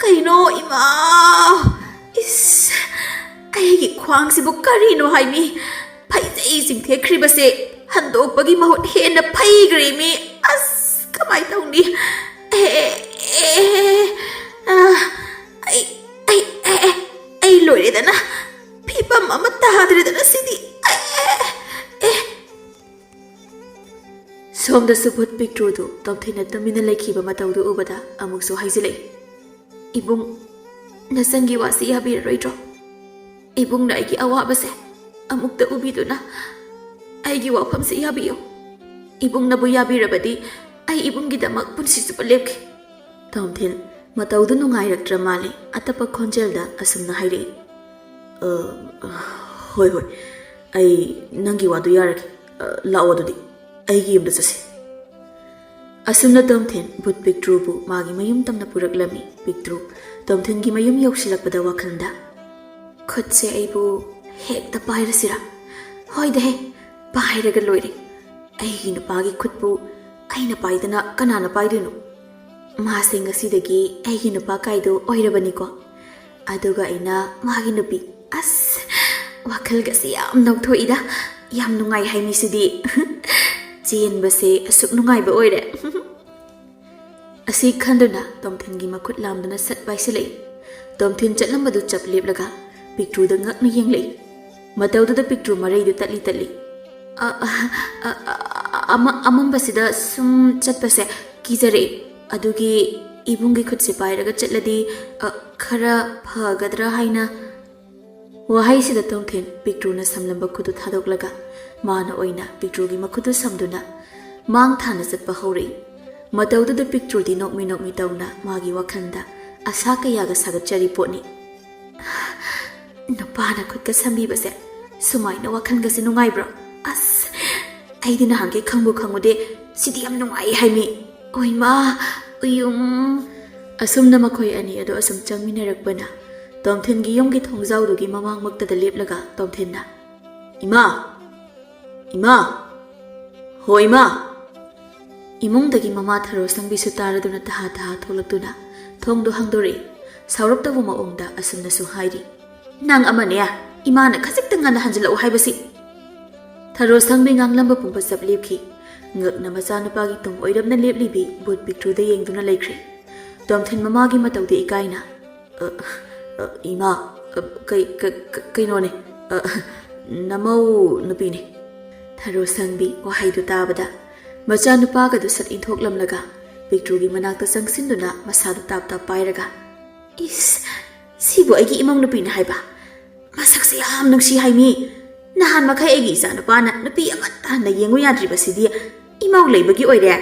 ꯀꯩꯅꯣ ꯏꯃꯥ? ꯏꯁ, ꯑꯩꯒꯤ ꯈ꯭ꯋꯥꯡꯁꯤꯕꯨ ꯀꯔꯤꯅꯣ ꯍꯥꯏꯃꯤ? ꯐꯩꯖꯩ ꯆꯤꯡꯊꯦꯛꯈ꯭ꯔꯤꯕꯁꯦ ꯍꯟꯗꯣꯛꯄꯒꯤ ꯃꯍꯨꯠ ꯍꯦꯟꯅ ꯐꯩꯈ꯭ꯔꯦꯃꯤ꯫ ꯑꯁ, ꯀꯃꯥꯏ ꯇꯧꯅꯤ? ꯑꯦ, ꯑꯦ, ꯑꯦ, ꯑ, ꯑꯩ, ꯑꯩ, ꯑꯦ, ꯑꯦ, ꯑꯩ ꯂꯣꯏꯔꯦꯗꯅ꯫ ꯐꯤꯕꯝ ꯑꯃ ꯇꯥꯗ꯭ꯔꯦꯗꯅ ꯁꯤꯗꯤ꯫ ꯑꯦ, ꯑꯦ, ꯑꯦ꯫ ꯁꯣꯝꯗꯁꯨ ꯚꯨꯠ ꯄꯤꯛꯇ꯭ꯔꯨꯗꯨ ꯇꯣꯝꯊꯤꯟꯅ ꯇꯨꯃꯤꯟꯅ ꯂꯩꯈꯤꯕ ꯃꯇꯧꯗꯨ ꯎꯕꯗ ꯑꯃꯨꯛꯁꯨ ꯍꯥꯏꯖꯤꯜꯂꯛꯏ, "ꯏꯕꯨꯡ, ꯅꯆꯟꯒꯤ ꯋꯥꯁꯤ ꯌꯥꯕꯤꯔꯔꯣꯏꯗ꯭ꯔꯣ? ꯏꯕꯨꯡꯅ ꯑꯩꯒꯤ ꯑꯋꯥꯕꯁꯦ ꯑꯃꯨꯛꯇ ꯎꯕꯤꯗꯨꯅ ꯑꯩꯒꯤ ꯋꯥꯐꯝꯁꯦ ꯌꯥꯕꯤꯌꯨ꯫ ꯏꯕꯨꯡꯅꯕꯨ ꯌꯥꯕꯤꯔꯕꯗꯤ ꯑꯩ ꯏꯕꯨꯡꯒꯤꯗꯃꯛ ꯄꯨꯟꯁꯤ ꯆꯨꯞꯄ ꯂꯦꯞꯀꯦ꯫" ꯇꯣꯝꯊꯤꯟ ꯃꯇꯧꯗꯨ ꯅꯨꯡꯉꯥꯏꯔꯛꯇ꯭ꯔ ꯃꯥꯜꯂꯦ꯫ ꯑꯇꯞꯄ ꯈꯣꯟꯖꯦꯜꯗ ꯑꯁꯨꯝꯅ ꯍꯥꯏꯔꯛꯏ, "ꯑ, ꯍꯣꯏ, ꯍꯣꯏ, ꯑꯩ ꯅꯪꯒꯤ ꯋꯥꯗꯨ ꯌꯥꯔꯒꯦ꯫ ꯑ, ꯂꯥꯛꯑꯣ ꯑꯗꯨꯗꯤ, ꯑꯩꯒꯤ ꯌꯨꯝꯗ ꯆꯠꯁꯤ꯫" ꯑꯁꯨꯝꯅ ꯇꯣꯝꯊꯤꯟ ꯚꯨꯠ ꯄꯤꯛꯇ꯭ꯔꯨꯕꯨ ꯃꯥꯒꯤ ꯃꯌꯨꯝ ꯇꯝꯅ ꯄꯨꯔꯛꯂꯝꯃꯤ꯫ ꯄꯤꯛꯇ꯭ꯔꯨ ꯇꯣꯝꯊꯤꯟꯒꯤ ꯃꯌꯨꯝ ꯌꯧꯁꯤꯜꯂꯛꯄꯗ ꯋꯥꯈꯜꯗ, "ꯈꯨꯠꯁꯦ ꯑꯩꯕꯨ ꯍꯦꯛꯇ ꯄꯥꯏꯔꯁꯤꯔꯥ? ꯍꯣꯏꯗ ꯍꯦ, ꯄꯥꯏꯔꯒ ꯂꯣꯏꯔꯦ꯫ ꯑꯩꯒꯤ ꯅꯨꯄꯥꯒꯤ ꯈꯨꯠꯄꯨ ꯑꯩꯅ ꯄꯥꯏꯗꯅ ꯀꯅꯥꯅ ꯄꯥꯏꯗꯣꯏꯅꯣ? ꯃꯥꯁꯦ ꯉꯁꯤꯗꯒꯤ ꯑꯩꯒꯤ ꯅꯨꯄꯥ ꯀꯥꯏꯗꯣ ꯑꯣꯏꯔꯕꯅꯤꯀꯣ꯫ ꯑꯗꯨꯒ ꯑꯩꯅ ꯃꯥꯒꯤ ꯅꯨꯄꯤ꯫ ꯑꯁ, ꯋꯥꯈꯜꯒꯁꯦ ꯌꯥꯝ ꯅꯧꯊꯣꯛꯏꯗ꯫ ꯌꯥꯝ ꯅꯨꯡꯉꯥꯏ ꯍꯥꯏ ꯃꯤꯁꯤꯗꯤ꯫ ꯆꯦꯟꯕꯁꯦ ꯑꯁꯨꯛ ꯅꯨꯡꯉꯥꯏꯕ ꯑꯣꯏꯔꯦ꯫" ꯑꯁꯤ ꯈꯟꯗꯨꯅ ꯇꯣꯝꯊꯤꯟꯒꯤ ꯃꯈꯨꯠ ꯂꯥꯝꯗꯨꯅ ꯁꯠ ꯄꯥꯏꯁꯤꯜꯂꯛꯏ꯫ ꯇꯣꯝꯊꯤꯟ ꯆꯠꯂꯝꯕꯗꯨ ꯆꯞ ꯂꯦꯞꯂꯒ ꯄꯤꯛꯇ꯭ꯔꯨꯗ ꯉꯛꯅ ꯌꯦꯡꯂꯛꯏ꯫ ꯃꯇꯧꯗꯨꯗ ꯄꯤꯛꯇ꯭ꯔꯨ ꯃꯔꯩꯗꯨ ꯇꯠꯂꯤ ꯇꯠꯂꯤ꯫ "ꯑ, ꯑ, ꯑ, ꯑ, ꯑ, ꯑꯃ-, ꯑꯃꯝꯕꯁꯤꯗ ꯁꯨꯝ ꯆꯠꯄꯁꯦ ꯀꯤꯖꯔꯛꯑꯦ꯫ ꯑꯗꯨꯒꯤ ꯏꯕꯨꯡꯒꯤ ꯈꯨꯠꯁꯦ ꯄꯥꯏꯔꯒ ꯆꯠꯂꯗꯤ, ꯑ, ꯈꯔ ꯐꯒꯗ꯭ꯔꯥ ꯍꯥꯏꯅ꯫" ꯋꯥꯍꯩꯁꯤꯗ ꯇꯣꯝꯊꯤꯟ ꯄꯤꯛꯇ꯭ꯔꯨꯅ ꯁꯝꯂꯝꯕ ꯈꯨꯠꯇꯨ ꯊꯥꯗꯣꯛꯂꯒ ꯃꯥꯅ ꯑꯣꯏꯅ ꯄꯤꯛꯇ꯭ꯔꯨꯒꯤ ꯃꯈꯨꯠꯇꯨ ꯁꯝꯗꯨꯅ ꯃꯥꯡ ꯊꯥꯅ ꯆꯠꯄ ꯍꯧꯔꯛꯏ꯫ ꯃꯇꯧꯗꯨꯗ ꯄꯤꯛꯇ꯭ꯔꯨꯗꯤ ꯅꯣꯛꯃꯤ ꯅꯣꯛꯃꯤ ꯇꯧꯅ ꯃꯥꯒꯤ ꯋꯥꯈꯜꯗ ꯑꯁꯥ ꯀꯌꯥꯒ ꯁꯥꯒꯠꯆꯔꯤ ꯄꯣꯠꯅꯤ꯫ "ꯅꯨꯄꯥꯅ ꯈꯨꯠꯀ ꯁꯝꯕꯤꯕꯁꯦ ꯁꯨꯃꯥꯏꯅ ꯋꯥꯈꯜꯒꯁꯦ ꯅꯨꯡꯉꯥꯏꯕ꯭ꯔꯣ? ꯑꯁ, ꯑꯩꯗꯤ ꯅꯍꯥꯟꯈꯩ ꯈꯪꯕꯨ ꯈꯪꯉꯨꯗꯦ꯫ ꯁꯤꯗꯤ ꯌꯥꯝ ꯅꯨꯡꯉꯥꯏ ꯍꯥꯏꯃꯤ꯫ ꯑꯣꯏꯃꯥ, ꯎꯌꯨꯝ꯫" ꯑꯁꯨꯝꯅ ꯃꯈꯣꯏ ꯑꯅꯤ ꯑꯗꯨ ꯑꯁꯨꯝ ꯆꯪꯃꯤꯟꯅꯔꯛꯄꯅ ꯇꯣꯝꯊꯤꯟꯒꯤ ꯌꯨꯝꯒꯤ ꯊꯣꯡꯖꯥꯎꯗꯨꯒꯤ ꯃꯃꯥꯡꯃꯛꯇꯗ ꯂꯦꯞꯂꯒ ꯇꯣꯝꯊꯤꯟꯅ, "ꯏꯃꯥ! ꯏꯃꯥ! ꯍꯣ ꯏꯃꯥ!" ꯏꯃꯨꯡꯗꯒꯤ ꯃꯃꯥ ꯊꯔꯣ ꯁꯪꯕꯤꯁꯨ ꯇꯥꯔꯗꯨꯅ ꯇꯍꯥ ꯇꯍꯥ ꯊꯣꯛꯂꯛꯇꯨꯅ ꯊꯣꯡꯗꯨ ꯍꯥꯡꯗꯣꯔꯛꯏ꯫ ꯁꯥꯎꯔꯞ ꯇꯧꯕ ꯃꯑꯣꯡꯗ ꯑꯁꯨꯝꯅꯁꯨ ꯍꯥꯏꯔꯤ, "ꯅꯪ ꯑꯃꯅꯦ, ꯏꯃꯥꯅ ꯈꯖꯤꯛꯇ ꯉꯟꯅ ꯍꯟꯖꯤꯜꯂꯛꯎ ꯍꯥꯏꯕꯁꯤ!" ꯊꯔꯣ ꯁꯪꯕꯤ ꯉꯥꯡꯂꯝꯕ ꯄꯨꯝꯕ ꯆꯞ ꯂꯦꯞꯈꯤ꯫ ꯉꯛꯅ ꯃꯆꯥꯅꯨꯄꯥꯒꯤ ꯇꯨꯡ ꯑꯣꯏꯔꯞꯅ ꯂꯦꯞꯂꯤꯕꯤ ꯚꯨꯠ ꯄꯤꯛꯇ꯭ꯔꯨꯗ ꯌꯦꯡꯗꯨꯅ ꯂꯩꯈ꯭ꯔꯦ꯫ ꯇꯣꯝꯊꯤꯟ ꯃꯃꯥꯒꯤ ꯃꯇꯧꯗꯤ ꯏꯀꯥꯏꯅ, "ꯑ, ꯑ, ꯏꯃꯥ, ꯑ, ꯀꯩ-, ꯀ-, ꯀ-, ꯀꯩꯅꯣꯅꯦ, ꯑ, ꯅꯃꯧ ꯅꯨꯄꯤꯅꯦ꯫" ꯊꯔꯣ ꯁꯪꯕꯤ ꯋꯥꯍꯩꯗꯨ ꯇꯥꯕꯗ ꯃꯆꯥꯅꯨꯄꯥꯒꯗꯨ ꯁꯠ ꯏꯟꯊꯣꯛꯂꯝꯂꯒ ꯄꯤꯛꯇ꯭ꯔꯨꯒꯤ ꯃꯅꯥꯛꯇ ꯆꯪꯁꯤꯟꯗꯨꯅ ꯃꯁꯥꯗꯨ ꯇꯥꯞ ꯇꯥꯞ ꯄꯥꯏꯔꯒ, "ꯏꯁ, ꯁꯤꯕꯨ ꯑꯩꯒꯤ ꯏꯃꯧ ꯅꯨꯄꯤꯅ ꯍꯥꯏꯕ? ꯃꯁꯛꯁꯦ ꯌꯥꯝ ꯅꯨꯡꯁꯤ ꯍꯥꯏꯃꯤ꯫ ꯅꯍꯥꯟ ꯃꯈꯩ ꯑꯩꯒꯤ ꯏꯆꯥꯅꯨꯄꯥꯅ ꯅꯨꯄꯤ ꯑꯃꯠꯇ ꯍꯟꯅ ꯌꯦꯡꯉꯨ ꯌꯥꯗ꯭ꯔꯤꯕꯁꯤꯗꯤ ꯏꯃꯧ ꯂꯩꯕꯒꯤ ꯑꯣꯏꯔꯦ꯫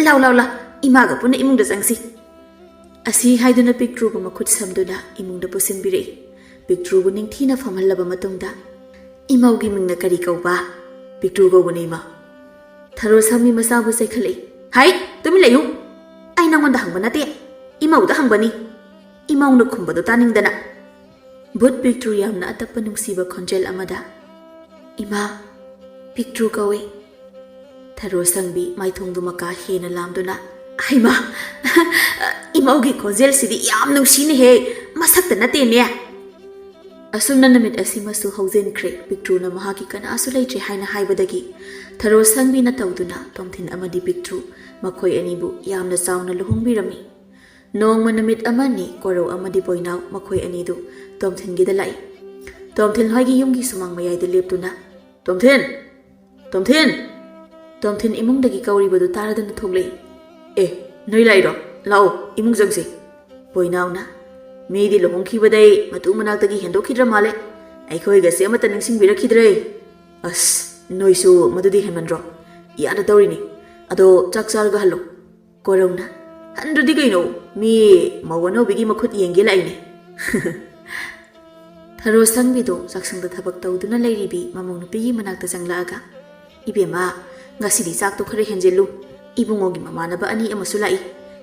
ꯂꯥꯎ, ꯂꯥꯎ, ꯂꯥꯎ, ꯏꯃꯥꯒ ꯄꯨꯟꯅ ꯏꯃꯨꯡꯗ ꯆꯪꯁꯤ꯫" ꯑꯁꯤ ꯍꯥꯏꯗꯨꯅ ꯄꯤꯛꯇ꯭ꯔꯨꯕꯨ ꯃꯈꯨꯠ ꯁꯝꯗꯨꯅ ꯏꯃꯨꯡꯗ ꯄꯨꯁꯤꯟꯕꯤꯔꯛꯏ꯫ ꯄꯤꯛꯇ꯭ꯔꯨꯕꯨ ꯅꯤꯡꯊꯤꯅ ꯐꯝꯍꯜꯂꯕ ꯃꯇꯨꯡꯗ, "ꯏꯃꯧꯒꯤ ꯃꯤꯡꯅ ꯀꯔꯤ ꯀꯧꯕ?" "ꯄꯤꯛꯇ꯭ꯔꯨ ꯀꯧꯕꯅꯦ, ꯏꯃꯥ꯫" ꯊꯔꯣ ꯁꯪꯕꯤ ꯃꯆꯥꯕꯨ ꯆꯩꯈꯠꯂꯛꯏ꯫ "ꯍꯥꯏ, ꯇꯨꯃꯤꯟ ꯂꯩꯌꯨ! ꯑꯩ ꯅꯪꯉꯣꯟꯗ ꯍꯪꯕ ꯅꯠꯇꯦ, ꯏꯃꯧꯗ ꯍꯪꯕꯅꯤ꯫" ꯏꯃꯧꯅ ꯈꯨꯝꯕꯗꯣ ꯇꯥꯅꯤꯡꯗꯅ꯫ ꯚꯨꯠ ꯄꯤꯛꯇ꯭ꯔꯨ ꯌꯥꯝꯅ ꯑꯇꯞꯄ ꯅꯨꯡꯁꯤꯕ ꯈꯣꯟꯖꯦꯜ ꯑꯃꯗ, "ꯏꯃꯥ, ꯄꯤꯛꯇ꯭ꯔꯨ ꯀꯧꯏ꯫" ꯊꯔꯣ ꯁꯪꯕꯤ ꯃꯥꯏꯊꯣꯡꯗꯨ ꯃꯀꯥ ꯍꯦꯟꯅ ꯂꯥꯝꯗꯨꯅ, "ꯍꯩꯃꯥ, ꯏꯃꯧꯒꯤ ꯈꯣꯟꯖꯦꯜꯁꯤꯗꯤ ꯌꯥꯝ ꯅꯨꯡꯁꯤꯅꯦꯍꯦ, ꯃꯁꯛꯇ ꯅꯠꯇꯦꯅꯦ!" ꯑꯁꯨꯝꯅ ꯅꯨꯃꯤꯠ ꯑꯁꯤꯃꯁꯨ ꯍꯧꯖꯤꯟꯈ꯭ꯔꯦ꯫ ꯄꯤꯛꯇ꯭ꯔꯨꯅ ꯃꯍꯥꯛꯀꯤ ꯀꯅꯥꯁꯨ ꯂꯩꯇ꯭ꯔꯦ ꯍꯥꯏꯅ ꯍꯥꯏꯕꯗꯒꯤ ꯊꯔꯣ ꯁꯪꯕꯤꯅ ꯇꯧꯗꯨꯅ ꯇꯣꯝꯊꯤꯟ ꯑꯃꯗꯤ ꯄꯤꯛꯇ꯭ꯔꯨ ꯃꯈꯣꯏ ꯑꯅꯤꯕꯨ ꯌꯥꯝꯅ ꯆꯥꯎꯅ ꯂꯨꯍꯣꯡꯕꯤꯔꯝꯃꯤ꯫ ꯅꯣꯡꯃ ꯅꯨꯃꯤꯠ ꯑꯃꯅꯤ ꯀꯣꯔꯧ ꯑꯃꯗꯤ ꯕꯣꯏꯅꯥꯎ ꯃꯈꯣꯏ ꯑꯅꯤꯗꯨ ꯇꯣꯝꯊꯤꯟꯒꯤꯗ ꯂꯥꯛꯏ꯫ ꯇꯣꯝꯊꯤꯟ ꯍꯣꯏꯒꯤ ꯌꯨꯝꯒꯤ ꯁꯨꯃꯥꯡ ꯃꯌꯥꯏꯗ ꯂꯦꯞꯇꯨꯅ, "ꯇꯣꯝꯊꯤꯟ! ꯇꯣꯝꯊꯤꯟ!" ꯇꯣꯝꯊꯤꯟ ꯏꯃꯨꯡꯗꯒꯤ ꯀꯧꯔꯤꯕꯗꯨ ꯇꯥꯔꯗꯨꯅ ꯊꯣꯛꯂꯛꯏ꯫ "ꯑꯦ, ꯅꯣꯏ ꯂꯥꯛꯏꯔꯣ? ꯂꯥꯛꯑꯣ, ꯏꯃꯨꯡ ꯆꯪꯁꯤ꯫" ꯕꯣꯏꯅꯥꯎꯅ, "ꯃꯤꯗꯤ ꯂꯨꯍꯣꯡꯈꯤꯕꯗꯩ ꯃꯇꯨ ꯃꯅꯥꯛꯇꯒꯤ ꯍꯦꯟꯗꯣꯛꯈꯤꯗ꯭ꯔ ꯃꯥꯜꯂꯦ꯫ ꯑꯩꯈꯣꯏꯒꯁꯦ ꯑꯃꯠꯇ ꯅꯤꯡꯁꯤꯡꯕꯤꯔꯛꯈꯤꯗ꯭ꯔꯦ꯫" "ꯑꯁ, ꯅꯣꯏꯁꯨ ꯃꯗꯨꯗꯤ ꯍꯦꯟꯃꯟꯗ꯭ꯔꯣ? ꯌꯥꯗ ꯇꯧꯔꯤꯅꯤ꯫ ꯑꯗꯣ ꯆꯥꯛ ꯆꯥꯔꯒ ꯍꯜꯂꯣ꯫" ꯀꯣꯔꯧꯅ, "ꯍꯟꯗ꯭ꯔꯗꯤ ꯀꯩꯅꯣ? ꯃꯤ ꯃꯧ ꯑꯅꯧꯕꯤꯒꯤ ꯃꯈꯨꯠ ꯌꯦꯡꯒꯦ ꯂꯥꯛꯏꯅꯦ꯫" ꯊꯔꯣ ꯁꯪꯕꯤꯗꯣ ꯆꯥꯛꯁꯪꯗ ꯊꯕꯛ ꯇꯧꯗꯨꯅ ꯂꯩꯔꯤꯕꯤ ꯃꯃꯧ ꯅꯨꯄꯤꯒꯤ ꯃꯅꯥꯛꯇ ꯆꯪꯂꯛꯑꯒ, "ꯏꯕꯦꯝꯃ, ꯉꯁꯤꯗꯤ ꯆꯥꯛꯇꯣ ꯈꯔ ꯍꯦꯟꯖꯤꯜꯂꯨ꯫ ꯏꯕꯨꯡꯉꯣꯒꯤ ꯃꯃꯥꯟꯅꯕ ꯑꯅꯤ ꯑꯃꯁꯨ ꯂꯥꯛꯏ꯫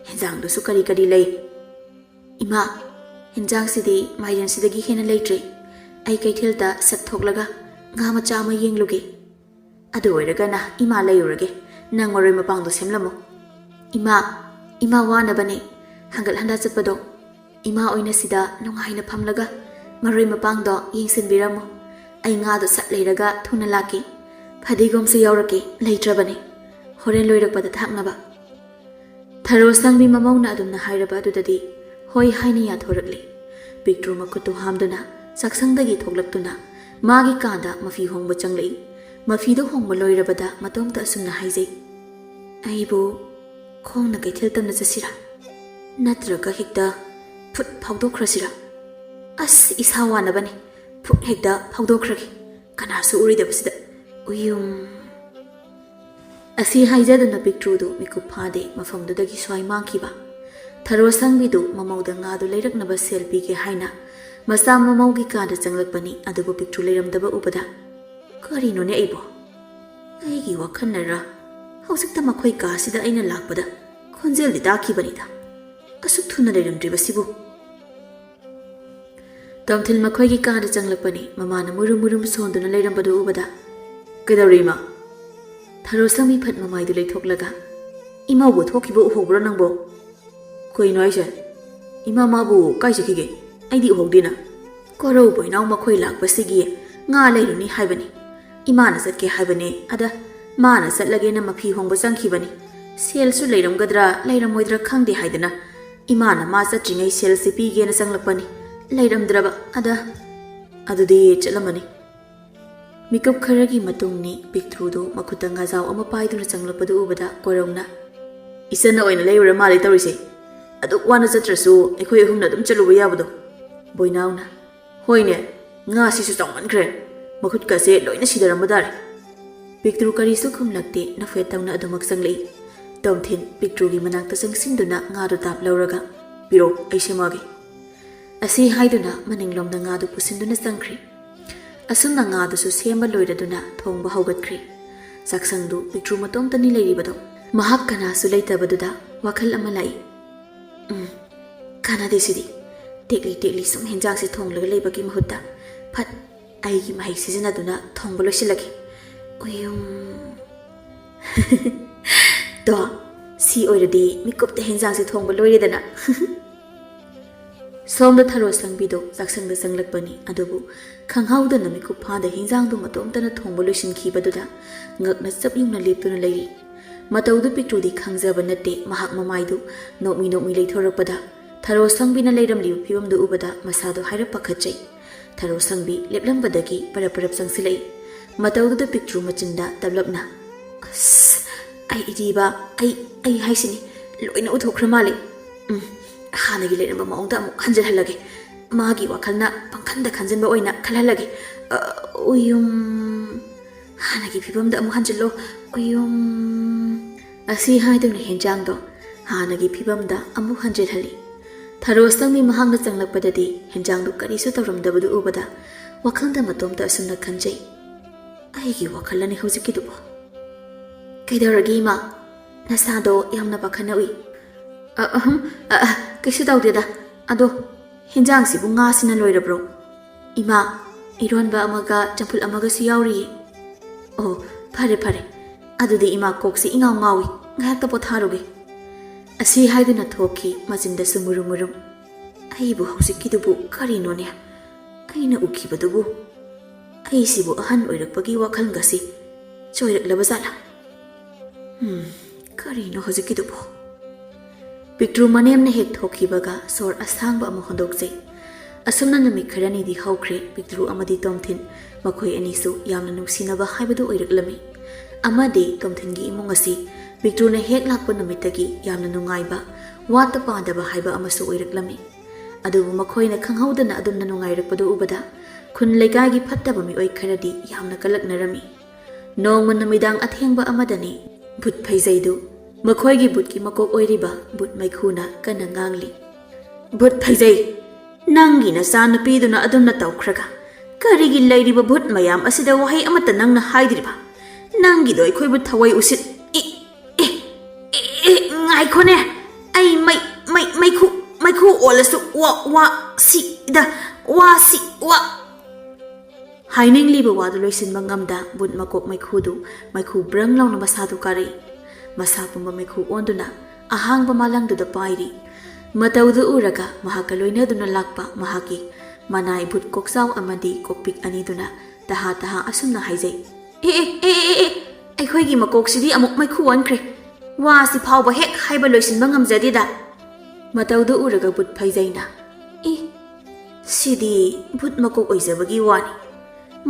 ꯍꯦꯟꯖꯥꯡꯗꯨꯁꯨ ꯀꯔꯤ ꯀꯔꯤ ꯂꯩ?" "ꯏꯃꯥ, ꯍꯦꯟꯖꯥꯡꯁꯤꯗꯤ ꯃꯥꯏꯔꯦꯟꯁꯤꯗꯒꯤ ꯍꯦꯟꯅ ꯂꯩꯇ꯭ꯔꯦ꯫ ꯑꯩ ꯀꯩꯊꯦꯜꯗ ꯁꯠ ꯊꯣꯛꯂꯒ ꯉꯥ ꯃꯆꯥ ꯑꯃ ꯌꯦꯡꯂꯨꯒꯦ꯫ ꯑꯗꯨ ꯑꯣꯏꯔꯒꯅ ꯏꯃꯥ ꯂꯩꯔꯨꯔꯒꯦ꯫ ꯅꯪ ꯃꯔꯣꯏ ꯃꯄꯥꯡꯗꯣ ꯁꯦꯝꯂꯝꯃꯣ꯫" "ꯏꯃꯥ, ꯏꯃꯥ ꯋꯥꯅꯕꯅꯦ꯫ ꯍꯪꯒꯠ ꯍꯟꯗ ꯆꯠꯄꯗꯣ "ꯏꯃꯥ ꯑꯣꯏꯅ ꯁꯤꯗ ꯅꯨꯡꯉꯥꯏꯅ ꯐꯝꯂꯒ ꯃꯔꯣꯏ ꯃꯄꯥꯡꯗꯣ ꯌꯦꯡꯁꯤꯟꯕꯤꯔꯝꯃꯨ꯫ ꯑꯩ ꯉꯥꯗꯣ ꯁꯠ ꯂꯩꯔꯒ ꯊꯨꯅ ꯂꯥꯛꯀꯦ꯫ ꯐꯗꯤꯒꯣꯝꯁꯨ ꯌꯥꯎꯔꯛꯀꯦ, ꯂꯩꯇ꯭ꯔꯕꯅꯦ꯫ ꯍꯣꯔꯦꯟ ꯂꯣꯏꯔꯛꯄꯗ ꯊꯥꯛꯅꯕ"꯫ ꯊꯔꯣ ꯁꯪꯕꯤ ꯃꯃꯧꯅ ꯑꯗꯨꯝꯅ ꯍꯥꯏꯔꯕ ꯑꯗꯨꯗꯗꯤ ꯍꯣꯏ ꯍꯥꯏꯅ ꯌꯥꯊꯣꯔꯛꯂꯦ꯫ ꯄꯤꯛꯇ꯭ꯔꯨ ꯃꯈꯨꯠꯇꯨ ꯍꯥꯝꯗꯨꯅ ꯆꯥꯛꯁꯪꯗꯒꯤ ꯊꯣꯛꯂꯛꯇꯨꯅ ꯃꯥꯒꯤ ꯀꯥꯗ ꯃꯐꯤ ꯍꯣꯡꯕ ꯆꯪꯂꯛꯏ꯫ ꯃꯐꯤꯗꯨ ꯍꯣꯡꯕ ꯂꯣꯏꯔꯕꯗ ꯃꯇꯣꯝꯇ ꯑꯁꯨꯝꯅ ꯍꯥꯏꯖꯩ, "ꯑꯩꯕꯨ ꯈꯣꯡꯅ ꯀꯩꯊꯦꯜ ꯇꯝꯅ ꯆꯠꯁꯤꯔꯥ? ꯅꯠꯇ꯭ꯔꯒ ꯍꯦꯛꯇ ꯐꯨꯠ ꯐꯥꯎꯗꯣꯛꯈ꯭ꯔꯁꯤꯔꯥ? ꯑꯁ, ꯏꯁꯥ ꯋꯥꯅꯕꯅꯤ, ꯐꯨꯠ ꯍꯦꯛꯇ ꯐꯥꯎꯗꯣꯛꯈ꯭ꯔꯒꯦ, ꯀꯅꯥꯁꯨ ꯎꯔꯣꯏꯗꯕꯁꯤꯗ꯫ ꯎꯌꯨꯝ"꯫ ꯑꯁꯤ ꯍꯥꯏꯖꯗꯨꯅ ꯄꯤꯛꯇ꯭ꯔꯨꯗꯨ ꯃꯤꯀꯨꯞ ꯐꯥꯗꯦ ꯃꯐꯝꯗꯨꯗꯒꯤ ꯁ꯭ꯋꯥꯏ ꯃꯥꯡꯈꯤꯕ꯫ ꯊꯔꯣ ꯁꯪꯕꯤꯗꯨ ꯃꯃꯧꯗ ꯉꯥꯗꯨ ꯂꯩꯔꯛꯅꯕ ꯁꯦꯜ ꯄꯤꯒꯦ ꯍꯥꯏꯅ ꯃꯆꯥ ꯃꯃꯧꯒꯤ ꯀꯥꯗ ꯆꯪꯂꯛꯄꯅꯤ, ꯑꯗꯨꯕꯨ ꯄꯤꯛꯇ꯭ꯔꯨ ꯂꯩꯔꯝꯗꯕ ꯎꯕꯗ, "ꯀꯔꯤꯅꯣꯅꯦ ꯑꯩꯕꯣ? ꯑꯩꯒꯤ ꯋꯥꯈꯜꯅꯔ? ꯍꯧꯖꯤꯛꯇ ꯃꯈꯣꯏ ꯀꯥꯁꯤꯗ ꯑꯩꯅ ꯂꯥꯛꯄꯗ ꯈꯣꯟꯖꯦꯜꯗꯤ ꯇꯥꯈꯤꯕꯅꯤꯗ꯫ ꯑꯁꯨꯛ ꯊꯨꯅ ꯂꯩꯔꯝꯗ꯭ꯔꯤꯕꯁꯤꯕꯨ?" ꯇꯣꯝꯊꯤꯟ ꯃꯈꯣꯏꯒꯤ ꯀꯥꯗ ꯆꯪꯂꯛꯄꯅꯤ꯫ ꯃꯃꯥꯅ ꯃꯨꯔꯨꯝ ꯃꯨꯔꯨꯝ ꯁꯣꯟꯗꯨꯅ ꯂꯩꯔꯝꯕꯗꯨ ꯎꯕꯗ, "ꯀꯩꯗꯧꯔꯤ, ꯏꯃꯥ?" ꯊꯔꯣ ꯁꯪꯕꯤ ꯐꯠ ꯃꯃꯥꯏꯗꯨ ꯂꯩꯊꯣꯛꯂꯒ, "ꯏꯃꯥꯕꯨ ꯊꯣꯛꯈꯤꯕ ꯎꯍꯧꯕ꯭ꯔꯣ ꯅꯪꯕꯣ?" "ꯀꯩꯅꯣ ꯍꯥꯏꯁꯦ? ꯏꯃꯥ ꯃꯥꯕꯨ ꯀꯥꯏ ꯆꯠꯈꯤꯒꯦ? ꯑꯩꯗꯤ ꯎꯍꯧꯗꯦꯅ꯫ ꯀꯣꯔꯧ ꯕꯣꯏꯅꯥꯎ ꯃꯈꯣꯏ ꯂꯥꯛꯄꯁꯤꯒꯤ ꯉꯥ ꯂꯩꯔꯨꯅꯤ ꯍꯥꯏꯕꯅꯤ꯫ ꯏꯃꯥꯅ ꯆꯠꯀꯦ ꯍꯥꯏꯕꯅꯦ꯫ ꯑꯗ ꯃꯥꯅ ꯆꯠꯂꯒꯦꯅ ꯃꯐꯤ ꯍꯣꯡꯕ ꯆꯪꯈꯤꯕꯅꯤ꯫ ꯁꯦꯜꯁꯨ ꯂꯩꯔꯝꯒꯗ꯭ꯔꯥ ꯂꯩꯔꯝꯃꯣꯏꯗ꯭ꯔꯥ ꯈꯪꯗꯦ ꯍꯥꯏꯗꯅ ꯏꯃꯥꯅ ꯃꯥ ꯆꯠꯇ꯭ꯔꯤꯉꯩ ꯁꯦꯜꯁꯤ ꯄꯤꯒꯦꯅ ꯆꯪꯂꯛꯄꯅꯤ꯫ ꯂꯩꯔꯝꯗ꯭ꯔꯕ꯫ ꯑꯗ ꯑꯗꯨꯗꯤ ꯆꯠꯂꯝꯃꯅꯤ"꯫ ꯃꯤꯀꯨꯞ ꯈꯔꯒꯤ ꯃꯇꯨꯡꯅꯤ ꯄꯤꯛꯇ꯭ꯔꯨꯗꯨ ꯃꯈꯨꯠꯇ ꯉꯥꯖꯥꯎ ꯑꯃ ꯄꯥꯏꯗꯨꯅ ꯆꯪꯂꯛꯄꯗꯨ ꯎꯕꯗ ꯀꯣꯔꯧꯅ, "ꯏꯆꯟꯅ ꯑꯣꯏꯅ ꯂꯩꯔꯨꯔ ꯃꯥꯜꯂꯦ ꯇꯧꯔꯤꯁꯦ꯫ ꯑꯗꯨꯛ ꯋꯥꯅ ꯆꯠꯇ꯭ꯔꯁꯨ ꯑꯩꯈꯣꯏ ꯑꯍꯨꯝꯅ ꯑꯗꯨꯝ ꯆꯠꯂꯨꯕ ꯌꯥꯕꯗꯣ"꯫ ꯕꯣꯏꯅꯥꯎꯅ, "ꯍꯣꯏꯅꯦ, ꯉꯥꯁꯤꯁꯨ ꯆꯥꯎꯃꯟꯈ꯭ꯔꯦ꯫ ꯃꯈꯨꯠꯀꯁꯦ ꯂꯣꯏꯅ ꯁꯤꯗꯔꯝꯕ ꯇꯥꯔꯦ"꯫ ꯄꯤꯛꯇ꯭ꯔꯨ ꯀꯔꯤꯁꯨ ꯈꯨꯝꯂꯛꯇꯦ, ꯅꯐꯦꯠ ꯇꯧꯅ ꯑꯗꯨꯃꯛ ꯆꯪꯂꯛꯏ꯫ ꯇꯣꯝꯊꯤꯟ ꯄꯤꯛꯇ꯭ꯔꯨꯒꯤ ꯃꯅꯥꯛꯇ ꯆꯪꯁꯤꯟꯗꯨꯅ ꯉꯥꯗꯨ ꯇꯥꯞ ꯂꯧꯔꯒ, "ꯄꯤꯔꯣ, ꯑꯩ ꯁꯦꯝꯃꯛꯑꯒꯦ"꯫ ꯑꯁꯤ ꯍꯥꯏꯗꯨꯅ ꯃꯅꯤꯡꯂꯣꯝꯗ ꯉꯥꯗꯨ ꯄꯨꯁꯤꯟꯗꯨꯅ ꯆꯪꯈ꯭ꯔꯤ꯫ ꯑꯁꯨꯝꯅ ꯉꯥꯗꯨꯁꯨ ꯁꯦꯝꯕ ꯂꯣꯏꯔꯗꯨꯅ ꯊꯣꯡꯕ ꯍꯧꯒꯠꯈ꯭ꯔꯤ꯫ ꯆꯥꯛꯁꯪꯗꯨ ꯄꯤꯛꯇ꯭ꯔꯨ ꯃꯇꯣꯝꯇꯅꯤ ꯂꯩꯔꯤꯕꯗꯣ꯫ ꯃꯍꯥꯛ ꯀꯅꯥꯁꯨ ꯂꯩꯇꯕꯗꯨꯗ ꯋꯥꯈꯜ ꯑꯃ ꯂꯥꯛꯏ꯫ "ꯎꯝ, ꯀꯥꯟꯅꯗꯦ ꯁꯤꯗꯤ꯫ ꯇꯦꯛꯂꯤ ꯇꯦꯛꯂꯤ ꯁꯨꯝ ꯍꯦꯟꯖꯥꯡꯁꯦ ꯊꯣꯡꯂꯒ ꯂꯩꯕꯒꯤ ꯃꯍꯨꯠꯇ ꯐꯠ ꯑꯩꯒꯤ ꯃꯍꯩ ꯁꯤꯖꯤꯟꯅꯗꯨꯅ ꯊꯣꯡꯕ ꯂꯣꯏꯁꯤꯜꯂꯒꯦ꯫ ꯎꯌꯨꯝ"꯫ ꯇꯣ, ꯁꯤ ꯑꯣꯏꯔꯗꯤ ꯃꯤꯀꯨꯞꯇ ꯍꯦꯟꯖꯥꯡꯁꯦ ꯊꯣꯡꯕ ꯂꯣꯏꯔꯦꯗꯅ꯫ ꯁꯣꯝꯗ ꯊꯔꯣ ꯁꯪꯕꯤꯗꯣ ꯆꯥꯛꯁꯪꯗ ꯆꯪꯂꯛꯄꯅꯤ꯫ ꯑꯗꯨꯕꯨ ꯈꯪꯍꯧꯗꯅ ꯃꯤꯀꯨꯞ ꯐꯥꯗ ꯍꯤꯟꯖꯥꯡꯗꯨ ꯃꯇꯣꯝꯇꯅ ꯊꯣꯡꯕ ꯂꯣꯏꯁꯤꯟꯈꯤꯕꯗꯨꯗ ꯉꯛꯅ ꯆꯞ ꯌꯨꯡꯅ ꯂꯦꯞꯇꯨꯅ ꯂꯩꯔꯤ꯫ ꯃꯇꯧꯗꯨ ꯄꯤꯛꯇ꯭ꯔꯨꯗꯤ ꯈꯪꯖꯕ ꯅꯠꯇꯦ꯫ ꯃꯍꯥꯛ ꯃꯃꯥꯏꯗꯨ ꯅꯣꯛꯃꯤ ꯅꯣꯛꯃꯤ ꯂꯩꯊꯣꯔꯛꯄꯗ ꯊꯔꯣ ꯁꯪꯕꯤꯅ ꯂꯩꯔꯝꯂꯤꯕ ꯐꯤꯕꯝꯗꯨ ꯎꯕꯗ ꯃꯁꯥꯗꯣ ꯍꯥꯏꯔꯞ ꯄꯥꯈꯠꯆꯩ꯫ ꯊꯔꯣ ꯁꯪꯕꯤ ꯂꯦꯞꯂꯝꯕꯗꯒꯤ ꯄꯔꯞ ꯄꯔꯞ ꯆꯪꯁꯤꯜꯂꯛꯏ꯫ ꯃꯇꯧꯗꯨꯗ ꯄꯤꯛꯇ꯭ꯔꯨ ꯃꯆꯤꯟꯗ ꯇꯞꯂꯞꯅ, "ꯑꯁ, ꯑꯩ ꯏꯗꯤꯕ, ꯑꯩ, ꯑꯩ ꯍꯥꯏꯁꯤꯅꯤ, ꯂꯣꯏꯅ ꯎꯊꯣꯛꯈ꯭ꯔ ꯃꯥꯜꯂꯦ꯫ ꯎꯝ, ꯍꯥꯟꯅꯒꯤ ꯂꯩꯔꯝꯕ ꯃꯑꯣꯡꯗ ꯑꯃꯨꯛ ꯍꯟꯖꯤꯜꯍꯜꯂꯒꯦ꯫ ꯃꯥꯒꯤ ꯋꯥꯈꯜꯅ ꯄꯪꯈꯟꯗ ꯈꯟꯖꯤꯟꯕ ꯑꯣꯏꯅ ꯈꯜꯍꯜꯂꯒꯦ꯫ ꯑ, ꯎꯌꯨꯝ, ꯍꯥꯟꯅꯒꯤ ꯐꯤꯕꯝꯗ ꯑꯃꯨꯛ ꯍꯟꯖꯤꯜꯂꯣ, ꯎꯌꯨꯝ"꯫ ꯑꯁꯤ ꯍꯥꯏꯗꯨꯅ ꯍꯦꯟꯖꯥꯡꯗꯣ ꯍꯥꯟꯅꯒꯤ ꯐꯤꯕꯝꯗ ꯑꯃꯨꯛ ꯍꯟꯖꯤꯜꯍꯜꯂꯤ꯫ ꯊꯔꯣ ꯁꯪꯕꯤ ꯃꯍꯥꯛꯅ ꯆꯪꯂꯛꯄꯗꯗꯤ ꯍꯦꯟꯖꯥꯡꯗꯨ ꯀꯔꯤꯁꯨ ꯇꯧꯔꯝꯗꯕꯗꯨ ꯎꯕꯗ ꯋꯥꯈꯜꯗ ꯃꯇꯣꯝꯇ ꯑꯁꯨꯝꯅ ꯈꯟꯖꯩ, "ꯑꯩꯒꯤ ꯋꯥꯈꯜꯂꯅꯤ ꯍꯧꯖꯤꯛꯀꯤꯗꯨꯕꯨ"꯫ "ꯀꯩꯗꯧꯔꯒꯦ ꯏꯃꯥ? ꯅꯁꯥꯗꯣ ꯌꯥꯝꯅ ꯄꯥꯈꯠꯅ ꯎꯏ"꯫ "ꯑ, ꯑꯍꯝ, ꯑ, ꯑ, ꯀꯩꯁꯨ ꯇꯧꯗꯦꯗ꯫ ꯑꯗꯣ ꯍꯤꯟꯖꯥꯡꯁꯤꯕꯨ ꯉꯥꯁꯤꯅ ꯂꯣꯏꯔꯕ꯭ꯔꯣ? ꯏꯃꯥ, ꯏꯔꯣꯟꯕ ꯑꯃꯒ ꯆꯝꯐꯨꯠ ꯑꯃꯒꯁꯨ ꯌꯥꯎꯔꯤꯌꯦ"꯫ "ꯑꯣ, ꯐꯔꯦ, ꯐꯔꯦ꯫ ꯑꯗꯨꯗꯤ ꯏꯃꯥ ꯀꯣꯛꯁꯤ ꯏꯉꯥꯎ ꯉꯥꯎꯏ꯫ ꯉꯥꯏꯍꯥꯛꯇ ꯄꯣꯊꯥꯔꯨꯒꯦ"꯫ ꯑꯁꯤ ꯍꯥꯏꯗꯨꯅ ꯊꯣꯛꯈꯤ, ꯃꯆꯤꯟꯗꯁꯨ ꯃꯨꯔꯨꯝ ꯃꯨꯔꯨꯝ꯫ "ꯑꯩꯕꯨ ꯍꯧꯖꯤꯛꯀꯤꯗꯨꯕꯨ ꯀꯔꯤꯅꯣꯅꯦ? ꯑꯩꯅ ꯎꯈꯤꯕꯗꯨꯕꯨ? ꯑꯩꯁꯤꯕꯨ ꯑꯍꯟ ꯑꯣꯏꯔꯛꯄꯒꯤ ꯋꯥꯈꯜꯒꯁꯤ ꯆꯣꯏꯔꯛꯂꯕ ꯖꯥꯠꯂꯥ? ꯎꯝ, ꯀꯔꯤꯅꯣ ꯍꯧꯖꯤꯛꯀꯤꯗꯨꯕꯨ?" ꯄꯤꯛꯇ꯭ꯔꯨ ꯃꯅꯦꯝꯅ ꯍꯦꯛ ꯊꯣꯛꯈꯤꯕꯒ ꯁꯣꯔ ꯑꯁꯥꯡꯕ ꯑꯃ ꯍꯣꯟꯗꯣꯛꯆꯩ꯫ ꯑꯁꯨꯝꯅ ꯅꯨꯃꯤꯠ ꯈꯔꯅꯤꯗꯤ ꯍꯧꯈ꯭ꯔꯦ꯫ ꯄꯤꯛꯇ꯭ꯔꯨ ꯑꯃꯗꯤ ꯇꯣꯝꯊꯤꯟ, ꯃꯈꯣꯏ ꯑꯅꯤꯁꯨ ꯌꯥꯝꯅ ꯅꯨꯡꯁꯤꯅꯕ ꯍꯥꯏꯕꯗꯨ ꯑꯣꯏꯔꯛꯂꯝꯃꯤ꯫ ꯑꯃꯗꯤ ꯇꯣꯝꯊꯤꯟꯒꯤ ꯏꯃꯨꯡ ꯑꯁꯤ ꯄꯤꯛꯇ꯭ꯔꯨꯅ ꯍꯦꯛ ꯂꯥꯛꯄ ꯅꯨꯃꯤꯠꯇꯒꯤ ꯌꯥꯝꯅ ꯅꯨꯡꯉꯥꯏꯕ, ꯋꯥꯠꯇ ꯄꯥꯗꯕ ꯍꯥꯏꯕ ꯑꯃꯁꯨ ꯑꯣꯏꯔꯛꯂꯝꯃꯤ꯫ ꯑꯗꯨꯕꯨ ꯃꯈꯣꯏꯅ ꯈꯪꯍꯧꯗꯅ ꯑꯗꯨꯝꯅ ꯅꯨꯡꯉꯥꯏꯔꯛꯄꯗꯨ ꯎꯕꯗ ꯈꯨꯟ ꯂꯩꯀꯥꯏꯒꯤ ꯐꯠꯇꯕ ꯃꯤꯑꯣꯏ ꯈꯔꯗꯤ ꯌꯥꯝꯅ ꯀꯂꯛꯅꯔꯝꯃꯤ꯫ ꯅꯣꯡꯃ ꯅꯨꯃꯤꯗꯥꯡ ꯑꯊꯦꯡꯕ ꯑꯃꯗꯅꯤ ꯚꯨꯠ ꯐꯩꯖꯩꯗꯨ ꯃꯈꯣꯏꯒꯤ ꯚꯨꯠꯀꯤ ꯃꯀꯣꯛ ꯑꯣꯏꯔꯤꯕ ꯚꯨꯠ ꯃꯩꯈꯨꯅ ꯀꯟꯅ ꯉꯥꯡꯂꯤ꯫ "ꯚꯨꯠ ꯐꯩꯖꯩ, ꯅꯪꯒꯤ ꯅꯆꯥꯅꯨꯄꯤꯗꯨꯅ ꯑꯗꯨꯝꯅ ꯇꯧꯈ꯭ꯔꯒ ꯀꯔꯤꯒꯤ ꯂꯩꯔꯤꯕ ꯚꯨꯠ ꯃꯌꯥꯝ ꯑꯁꯤꯗ ꯋꯥꯍꯩ ꯑꯃꯠꯇ ꯅꯪꯅ ꯍꯥꯏꯗ꯭ꯔꯤꯕ? ꯅꯪꯒꯤꯗꯣ ꯑꯩꯈꯣꯏꯕꯨ ꯊꯋꯥꯏ ꯎꯁꯤꯠ-, ꯏ-, ꯑꯦ, ꯑꯦ, ꯑꯦ, ꯉꯥꯏꯈꯣꯅꯦ꯫ ꯑꯩ ꯃꯩ, ꯃꯩ, ꯃꯩꯈꯨ, ꯃꯩꯈꯨ ꯑꯣꯜꯂꯁꯨ ꯋꯥ, ꯋꯥ, ꯁꯤꯗ, ꯋꯥ, ꯁꯤ, ꯋꯥ"꯫ ꯍꯥꯏꯅꯤꯡꯂꯤꯕ ꯋꯥꯗꯨ ꯂꯣꯏꯁꯤꯟꯕ ꯉꯝꯗ ꯚꯨꯠ ꯃꯀꯣꯛ ꯃꯩꯈꯨꯗꯨ ꯃꯩꯈꯨ ꯕ꯭ꯔꯪ ꯂꯥꯎꯅ ꯃꯁꯥꯗꯨ ꯀꯥꯔꯛꯏ꯫ ꯃꯁꯥ ꯄꯨꯝꯕ ꯃꯩꯈꯨ ꯑꯣꯟꯗꯨꯅ ꯑꯍꯥꯡꯕ ꯃꯥꯂꯪꯗꯨꯗ ꯄꯥꯏꯔꯤ꯫ ꯃꯇꯧꯗꯨ ꯎꯔꯒ ꯃꯍꯥꯛꯀ ꯂꯣꯏꯅꯗꯨꯅ ꯂꯥꯛꯄ ꯃꯍꯥꯛꯀꯤ ꯃꯅꯥꯏ ꯚꯨꯠ ꯀꯣꯛꯆꯥꯎ ꯑꯃꯗꯤ ꯀꯣꯛꯄꯤꯛ ꯑꯅꯤꯗꯨꯅ ꯇꯍꯥ ꯇꯍꯥ ꯑꯁꯨꯝꯅ ꯍꯥꯏꯖꯩ, "ꯑꯦ ꯑꯦ ꯑꯦ ꯑꯦ ꯑꯦ ꯑꯦ! ꯑꯩꯈꯣꯏꯒꯤ ꯃꯀꯣꯛꯁꯤꯗꯤ ꯑꯃꯨꯛ ꯃꯩꯈꯨ ꯑꯣꯟꯈ꯭ꯔꯦ꯫ ꯋꯥꯁꯤ ꯐꯥꯎꯕ ꯍꯦꯛ ꯍꯥꯏꯕ ꯂꯣꯏꯁꯤꯟꯕ ꯉꯝꯖꯗꯦꯗ!" ꯃꯇꯧꯗꯨ ꯎꯔꯒ ꯚꯨꯠ ꯐꯩꯖꯩꯅ, "ꯑꯦ, ꯁꯤꯗꯤ ꯚꯨꯠ ꯃꯀꯣꯛ ꯑꯣꯏꯖꯕꯒꯤ ꯋꯥꯅꯤ꯫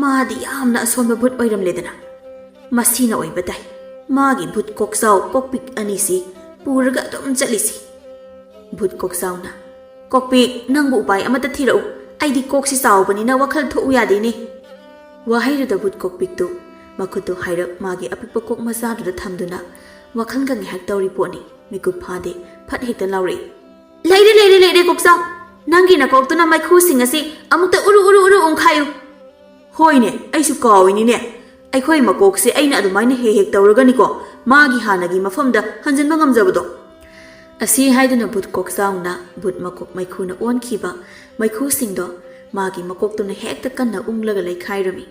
ꯃꯥꯗꯤ ꯌꯥꯝꯅ ꯑꯁꯣꯟꯕ ꯚꯨꯠ ꯑꯣꯏꯔꯝꯂꯦꯗꯅ꯫ ꯃꯁꯤꯅ ꯑꯣꯏꯕ ꯇꯥꯏ ꯃꯥꯒꯤ ꯚꯨꯠ ꯀꯣꯛꯆꯥꯎ ꯀꯣꯛꯄꯤꯛ ꯑꯅꯤꯁꯤ ꯄꯨꯔꯒ ꯑꯗꯨꯝ ꯆꯠꯂꯤꯁꯤ꯫" ꯚꯨꯠ ꯀꯣꯛꯆꯥꯎꯅ, "ꯀꯣꯛꯄꯤꯛ, ꯅꯪꯕꯨ ꯎꯄꯥꯏ ꯑꯃꯠꯇ ꯊꯤꯔꯛꯎ꯫ ꯑꯩꯗꯤ ꯀꯣꯛꯁꯤ ꯆꯥꯎꯕꯅꯤꯅ ꯋꯥꯈꯜ ꯊꯣꯛꯎ ꯌꯥꯗꯦꯅꯦ꯫" ꯋꯥꯍꯩꯗꯨꯗ ꯚꯨꯠ ꯀꯣꯛꯄꯤꯛꯇꯨ ꯃꯈꯨꯠꯇꯨ ꯍꯥꯏꯔꯞ ꯃꯥꯒꯤ ꯑꯄꯤꯛꯄ ꯀꯣꯛ ꯃꯆꯥꯗꯨꯗ ꯊꯝꯗꯨꯅ ꯋꯥꯈꯜꯒ ꯉꯥꯏꯍꯥꯛ ꯇꯧꯔꯤ ꯄꯣꯠꯅꯤ꯫ ꯃꯤꯀꯨꯞ ꯐꯥꯗꯦ, ꯐꯠ ꯍꯦꯛꯇ ꯂꯥꯎꯔꯛꯏ, "ꯂꯩꯔꯦ, ꯂꯩꯔꯦ, ꯂꯩꯔꯦ, ꯀꯣꯛꯆꯥꯎ! ꯅꯪꯒꯤ ꯅꯀꯣꯛꯇꯨꯅ ꯃꯩꯈꯨꯁꯤꯡ ꯑꯁꯤ ꯑꯃꯨꯛꯇ ꯎꯔꯨ ꯎꯔꯨ ꯎꯔꯨ ꯎꯪꯈꯥꯏꯌꯨ!" "ꯍꯣꯏꯅꯦ, ꯑꯩꯁꯨ ꯀꯥꯎꯏꯅꯤꯅꯦ꯫ ꯑꯩꯈꯣꯏ ꯃꯀꯣꯛꯁꯦ ꯑꯩꯅ ꯑꯗꯨꯃꯥꯏꯅ ꯍꯦꯛ ꯍꯦꯛ ꯇꯧꯔꯒꯅꯤꯀꯣ ꯃꯥꯒꯤ ꯍꯥꯟꯅꯒꯤ ꯃꯐꯝꯗ ꯍꯟꯖꯤꯟꯕ ꯉꯝꯖꯕꯗꯣ꯫" ꯑꯁꯤ ꯍꯥꯏꯗꯨꯅ ꯚꯨꯠ ꯀꯣꯛꯆꯥꯎꯅ ꯚꯨꯠ ꯃꯀꯣꯛ ꯃꯩꯈꯨꯅ ꯑꯣꯟꯈꯤꯕ ꯃꯩꯈꯨꯁꯤꯡꯗꯣ ꯃꯥꯒꯤ ꯃꯀꯣꯛꯇꯨꯅ ꯍꯦꯛꯇ ꯀꯟꯅ ꯎꯪꯂꯒ ꯂꯩꯈꯥꯏꯔꯝꯃꯤ꯫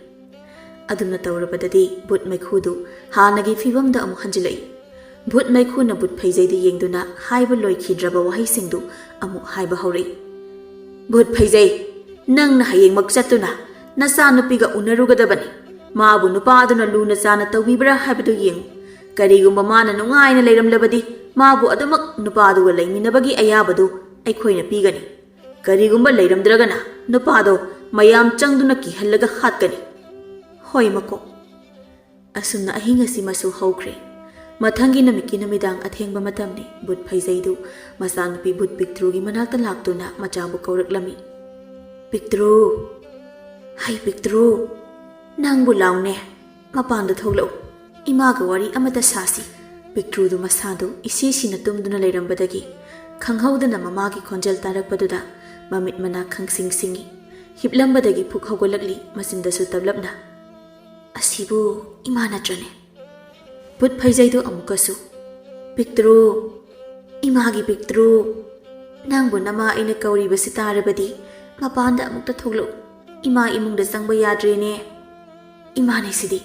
ꯑꯗꯨꯝꯅ ꯇꯧꯔꯕꯗꯗꯤ ꯚꯨꯠ ꯃꯩꯈꯨꯗꯨ ꯍꯥꯟꯅꯒꯤ ꯐꯤꯕꯝꯗ ꯑꯃꯨꯛ ꯍꯟꯖꯤꯜꯂꯛꯏ꯫ ꯚꯨꯠ ꯃꯩꯈꯨꯅ ꯚꯨꯠ ꯐꯩꯖꯩꯗ ꯌꯦꯡꯗꯨꯅ ꯍꯥꯏꯕ ꯂꯣꯏꯈꯤꯗ꯭ꯔꯕ ꯋꯥꯍꯩꯁꯤꯡꯗꯨ ꯑꯃꯨꯛ ꯍꯥꯏꯕ ꯍꯧꯔꯛꯏ꯫ "ꯚꯨꯠ ꯐꯩꯖꯩ, ꯅꯪꯅ ꯍꯌꯦꯡꯃꯛ ꯆꯠꯇꯨꯅ ꯅꯆꯥꯅꯨꯄꯤꯒ ꯎꯅꯔꯨꯒꯗꯕꯅꯤ꯫ ꯃꯥꯕꯨ ꯅꯨꯄꯥꯗꯨꯅ ꯂꯨꯅ ꯆꯥꯅ ꯇꯧꯕꯤꯕ꯭ꯔꯥ ꯍꯥꯏꯕꯗꯨ ꯌꯦꯡꯉꯨ꯫ ꯀꯔꯤꯒꯨꯝꯕ ꯃꯥꯅ ꯅꯨꯡꯉꯥꯏꯅ ꯂꯩꯔꯝꯂꯕꯗꯤ ꯃꯥꯕꯨ ꯑꯗꯨꯃꯛ ꯅꯨꯄꯥꯗꯨꯒ ꯂꯩꯃꯤꯟꯅꯕꯒꯤ ꯑꯌꯥꯕꯗꯨ ꯑꯩꯈꯣꯏꯅ ꯄꯤꯒꯅꯤ꯫ ꯀꯔꯤꯒꯨꯝꯕ ꯂꯩꯔꯝꯗ꯭ꯔꯒꯅ ꯅꯨꯄꯥꯗꯣ ꯃꯌꯥꯝ ꯆꯪꯗꯨꯅ ꯀꯤꯍꯜꯂꯒ ꯍꯥꯠꯀꯅꯤ꯫ ꯍꯣꯏ ꯃꯀꯣꯛ꯫" ꯑꯁꯨꯝꯅ ꯑꯍꯤꯡ ꯑꯁꯤꯃꯁꯨ ꯍꯧꯈ꯭ꯔꯦ꯫ ꯃꯊꯪꯒꯤ ꯅꯨꯃꯤꯠꯀꯤ ꯅꯨꯃꯤꯗꯥꯡ ꯑꯊꯦꯡꯕ ꯃꯇꯝꯅꯤ꯫ ꯚꯨꯠ ꯐꯩꯖꯩꯗꯨ ꯃꯆꯥꯅꯨꯄꯤ ꯚꯨꯠ ꯄꯤꯛꯇ꯭ꯔꯨꯒꯤ ꯃꯅꯥꯛꯇ ꯂꯥꯛꯇꯨꯅ ꯃꯆꯥꯕꯨ ꯀꯧꯔꯛꯂꯝꯃꯤ꯫ "ꯄꯤꯛꯇ꯭ꯔꯨ! ꯍꯩ ꯄꯤꯛꯇ꯭ꯔꯨ! ꯅꯪꯕꯨ ꯂꯥꯎꯅꯦ꯫ ꯃꯄꯥꯟꯗ ꯊꯣꯛꯂꯛꯎ꯫ ꯏꯃꯥꯒ ꯋꯥꯔꯤ ꯑꯃꯇ ꯁꯥꯁꯤ꯫" ꯄꯤꯛꯇ꯭ꯔꯨꯗꯨ ꯃꯁꯥꯗꯨ ꯏꯁꯤ ꯁꯤꯅ ꯇꯨꯝꯗꯨꯅ ꯂꯩꯔꯝꯕꯗꯒꯤ ꯈꯪꯍꯧꯗꯅ ꯃꯃꯥꯒꯤ ꯈꯣꯟꯖꯦꯜ ꯇꯥꯔꯛꯄꯗꯨꯗ ꯃꯃꯤꯠ ꯃꯅꯥ ꯈꯪꯁꯤꯡ ꯁꯤꯡꯏ꯫ ꯍꯤꯞꯂꯝꯕꯗꯒꯤ ꯐꯨꯛ ꯍꯧꯒꯠꯂꯛꯂꯤ, ꯃꯆꯤꯟꯗꯁꯨ ꯇꯞꯂꯞꯅ, "ꯑꯁꯤꯕꯨ ꯏꯃꯥ ꯅꯠꯇ꯭ꯔꯅꯦ?" ꯚꯨꯠ ꯐꯩꯖꯩꯗꯨ ꯑꯃꯨꯛꯀꯁꯨ, "ꯄꯤꯛꯇ꯭ꯔꯨ, ꯏꯃꯥꯒꯤ ꯄꯤꯛꯇ꯭ꯔꯨ, ꯅꯪꯕꯨ ꯅꯃꯥ ꯑꯩꯅ ꯀꯧꯔꯤꯕꯁꯤ ꯇꯥꯔꯕꯗꯤ ꯃꯄꯥꯟꯗ ꯑꯃꯨꯛꯇ ꯊꯣꯛꯂꯛꯎ꯫ ꯏꯃꯥ ꯏꯃꯨꯡꯗ ꯆꯪꯕ ꯌꯥꯗ꯭ꯔꯦꯅꯦ꯫ ꯏꯃꯥꯅꯦ ꯁꯤꯗꯤ꯫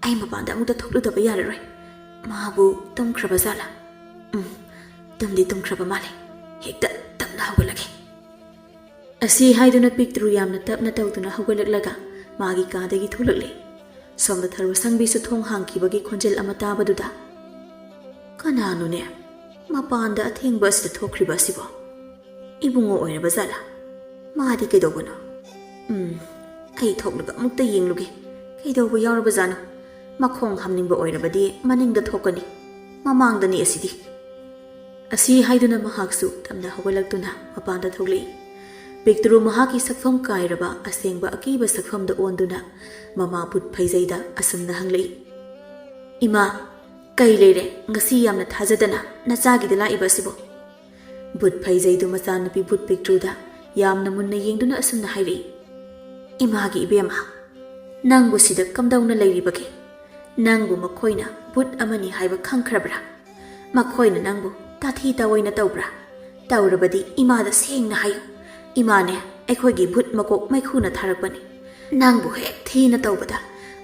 ꯑꯩ ꯃꯄꯥꯟꯗ ꯑꯃꯨꯛꯇ ꯊꯣꯛꯂꯨꯗꯕ ꯌꯥꯔꯔꯣꯏ꯫ ꯃꯥꯕꯨ ꯇꯨꯝꯈ꯭ꯔꯕ ꯖꯥꯠꯂꯥ? ꯎꯝ, ꯇꯨꯝꯗꯤ ꯇꯨꯝꯈ꯭ꯔꯕ ꯃꯥꯜꯂꯦ꯫ ꯍꯦꯛꯇ ꯇꯞꯅ ꯍꯧꯒꯠꯂꯒꯦ꯫ ꯑꯁꯤ ꯍꯥꯏꯗꯨꯅ ꯄꯤꯛꯇ꯭ꯔꯨ ꯌꯥꯝꯅ ꯇꯞꯅ ꯇꯧꯗꯨꯅ ꯍꯧꯒꯠꯂꯛꯂꯒ ꯃꯥꯒꯤ ꯀꯥꯗꯒꯤ ꯊꯣꯛꯂꯛꯂꯦ꯫ ꯁꯣꯝꯗ ꯊꯔꯣ ꯁꯪꯕꯤꯁꯨ ꯊꯣꯡ ꯍꯥꯡꯈꯤꯕꯒꯤ ꯈꯣꯟꯖꯦꯜ ꯑꯃ ꯇꯥꯕꯗꯨꯗ, "ꯀꯅꯥꯅꯣꯅꯦ ꯃꯄꯥꯟꯗ ꯑꯊꯦꯡꯕ ꯑꯁꯤꯗ ꯊꯣꯛꯈ꯭ꯔꯤꯕ ꯑꯁꯤꯕꯣ? ꯏꯕꯨꯡꯉꯣ ꯑꯣꯏꯔꯕ ꯖꯥꯠꯂꯥ? ꯃꯥꯗꯤ ꯀꯩꯗꯧꯕꯅꯣ? ꯎꯝ, ꯑꯩ ꯊꯣꯛꯂꯒ ꯑꯃꯨꯛꯇ ꯌꯦꯡꯂꯨꯒꯦ꯫ ꯀꯩꯗꯧꯕ ꯌꯥꯎꯔꯕꯖꯥꯠꯅꯣ? ꯃꯈꯣꯡ ꯍꯥꯝꯅꯤꯡꯕ ꯑꯣꯏꯔꯕꯗꯤ ꯃꯅꯤꯡꯗ ꯊꯣꯛꯀꯅꯤ꯫ ꯃꯃꯥꯡꯗꯅꯤ ꯑꯁꯤꯗꯤ꯫" ꯑꯁꯤ ꯍꯥꯏꯗꯨꯅ ꯃꯍꯥꯛꯁꯨ ꯇꯞꯅ ꯍꯧꯒꯠꯂꯛꯇꯨꯅ ꯃꯄꯥꯟꯗ ꯊꯣꯛꯂꯛꯏ꯫ ꯄꯤꯛꯇ꯭ꯔꯨ ꯃꯍꯥꯛꯀꯤ ꯁꯛꯐꯝ ꯀꯥꯏꯔꯕ ꯑꯁꯦꯡꯕ ꯑꯀꯤꯕ ꯁꯛꯐꯝꯗ ꯑꯣꯟꯗꯨꯅ ꯃꯃꯥ ꯕꯨꯠ ꯐꯩꯖꯩꯗ ꯑꯁꯨꯝꯅ ꯍꯪꯂꯛꯏ, "ꯏꯃꯥ, ꯀꯩ ꯂꯩꯔꯦ? ꯉꯁꯤ ꯌꯥꯝꯅ ꯊꯥꯖꯗꯅ ꯅꯆꯥꯒꯤꯗ ꯂꯥꯛꯏꯕ ꯑꯁꯤꯕꯣ?" ꯕꯨꯠ ꯐꯩꯖꯩꯗꯨ ꯃꯆꯥꯅꯨꯄꯤ ꯕꯨꯠ ꯄꯤꯛꯇ꯭ꯔꯨꯗ ꯌꯥꯝꯅ ꯃꯨꯟꯅ ꯌꯦꯡꯗꯨꯅ ꯑꯁꯨꯝꯅ ꯍꯥꯏꯔꯛꯏ, "ꯏꯃꯥꯒꯤ ꯏꯕꯦꯝꯃ, ꯅꯪꯕꯨ ꯁꯤꯗ ꯀꯝꯗꯧꯅ ꯂꯩꯔꯤꯕꯒꯦ? ꯅꯪꯕꯨ ꯃꯈꯣꯏꯅ ꯕꯨꯠ ꯑꯃꯅꯤ ꯍꯥꯏꯕ ꯈꯪꯈ꯭ꯔꯕ꯭ꯔꯥ? ꯃꯈꯣꯏꯅ ꯅꯪꯕꯨ ꯇꯥꯊꯤ ꯇꯥꯑꯣꯏꯅ ꯇꯧꯕ꯭ꯔꯥ? ꯇꯧꯔꯕꯗꯤ ꯏꯃꯥꯗ ꯁꯦꯡꯅ ꯍꯥꯏꯌꯨ꯫ ꯏꯃꯥꯅꯦ, ꯑꯩꯈꯣꯏꯒꯤ ꯕꯨꯠ ꯃꯀꯣꯛ ꯃꯩꯈꯨꯅ ꯊꯥꯔꯛꯄꯅꯤ꯫ ꯅꯪꯕꯨ ꯍꯦꯛ ꯊꯤꯅ ꯇꯧꯕꯗ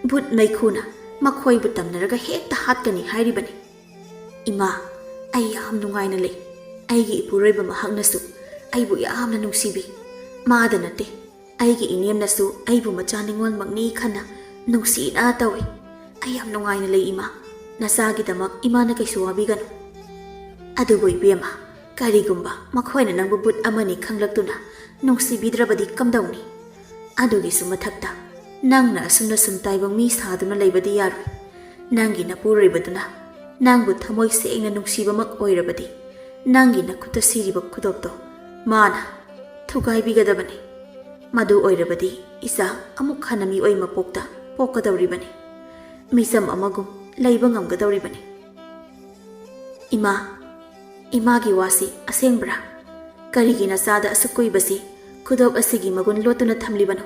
ꯕꯨꯠ ꯃꯩꯈꯨꯅ ꯃꯈꯣꯏꯕꯨ ꯇꯝꯅꯔꯒ ꯍꯦꯛꯇ ꯍꯥꯠꯀꯅꯤ ꯍꯥꯏꯔꯤꯕꯅꯤ꯫ ꯏꯃꯥ, ꯑꯩ ꯌꯥꯝ ꯅꯨꯡꯉꯥꯏꯅ ꯂꯩ꯫ ꯑꯩꯒꯤ ꯏꯄꯨꯔꯣꯏꯕ ꯃꯍꯥꯛꯅꯁꯨ ꯑꯩꯕꯨ ꯌꯥꯝꯅ ꯅꯨꯡꯁꯤꯕꯤ꯫ ꯃꯥꯗ ꯅꯠꯇꯦ, ꯑꯩꯒꯤ ꯏꯅꯦꯝꯅꯁꯨ ꯑꯩꯕꯨ ꯃꯆꯥ ꯅꯤꯉꯣꯜꯃꯛꯅꯤ ꯈꯟꯅ ꯅꯨꯡꯁꯤꯅ ꯇꯧꯏ꯫ ꯑꯩ ꯌꯥꯝ ꯅꯨꯡꯉꯥꯏꯅ ꯂꯩ, ꯏꯃꯥ꯫ ꯅꯆꯥꯒꯤꯗꯃꯛ ꯏꯃꯥꯅ ꯀꯩꯁꯨ ꯋꯥꯕꯤꯒꯅꯨ꯫ ꯑꯗꯨꯕꯨ ꯏꯕꯦꯝꯃ, ꯀꯔꯤꯒꯨꯝꯕ ꯃꯈꯣꯏꯅ ꯅꯪꯕꯨ ꯕꯨꯠ ꯑꯃꯅꯤ ꯈꯪꯂꯛꯇꯨꯅ ꯅꯨꯡꯁꯤꯕꯤꯗ꯭ꯔꯕꯗꯤ ꯀꯝꯗꯧꯅꯤ? ꯑꯗꯨꯒꯤꯁꯨ ꯃꯊꯛꯇ ꯅꯪꯅ ꯑꯁꯨꯝꯅ ꯁꯨꯝ ꯇꯥꯏꯕꯪ ꯃꯤ ꯁꯥꯗꯨꯅ ꯂꯩꯕꯗꯤ ꯌꯥꯔꯣꯏ꯫ ꯅꯪꯒꯤ ꯅꯄꯨꯔꯣꯏꯕꯗꯨꯅ ꯅꯪꯕꯨ ꯊꯃꯣꯏ ꯁꯦꯡꯅ ꯅꯨꯡꯁꯤꯕꯃꯛ ꯑꯣꯏꯔꯕꯗꯤ, ꯅꯪꯒꯤ ꯅꯈꯨꯠꯇ ꯁꯤꯔꯤꯕ ꯈꯨꯗꯣꯞꯇꯣ ꯃꯥꯅ ꯊꯨꯒꯥꯏꯕꯤꯒꯗꯕꯅꯤ꯫ ꯃꯗꯨ ꯑꯣꯏꯔꯕꯗꯤ ꯏꯆꯥ ꯑꯃꯨꯛ ꯍꯟꯅ ꯃꯤꯑꯣꯏ ꯃꯄꯣꯛꯇ ꯄꯣꯛꯀꯗꯧꯔꯤꯕꯅꯤ꯫ ꯃꯤꯆꯝ ꯑꯃꯒꯨꯝ ꯂꯩꯕ ꯉꯝꯒꯗꯧꯔꯤꯕꯅꯤ꯫" "ꯏꯃꯥ, ꯏꯃꯥꯒꯤ ꯋꯥꯁꯤ ꯑꯁꯦꯡꯕ꯭ꯔꯥ? ꯀꯔꯤꯒꯤ ꯅꯆꯥꯗ ꯑꯁꯨꯛ ꯀꯨꯏꯕꯁꯤ ꯈꯨꯗꯣꯞ ꯑꯁꯤꯒꯤ ꯃꯒꯨꯟ ꯂꯣꯠꯇꯨꯅ ꯊꯝꯂꯤꯕꯅꯣ?"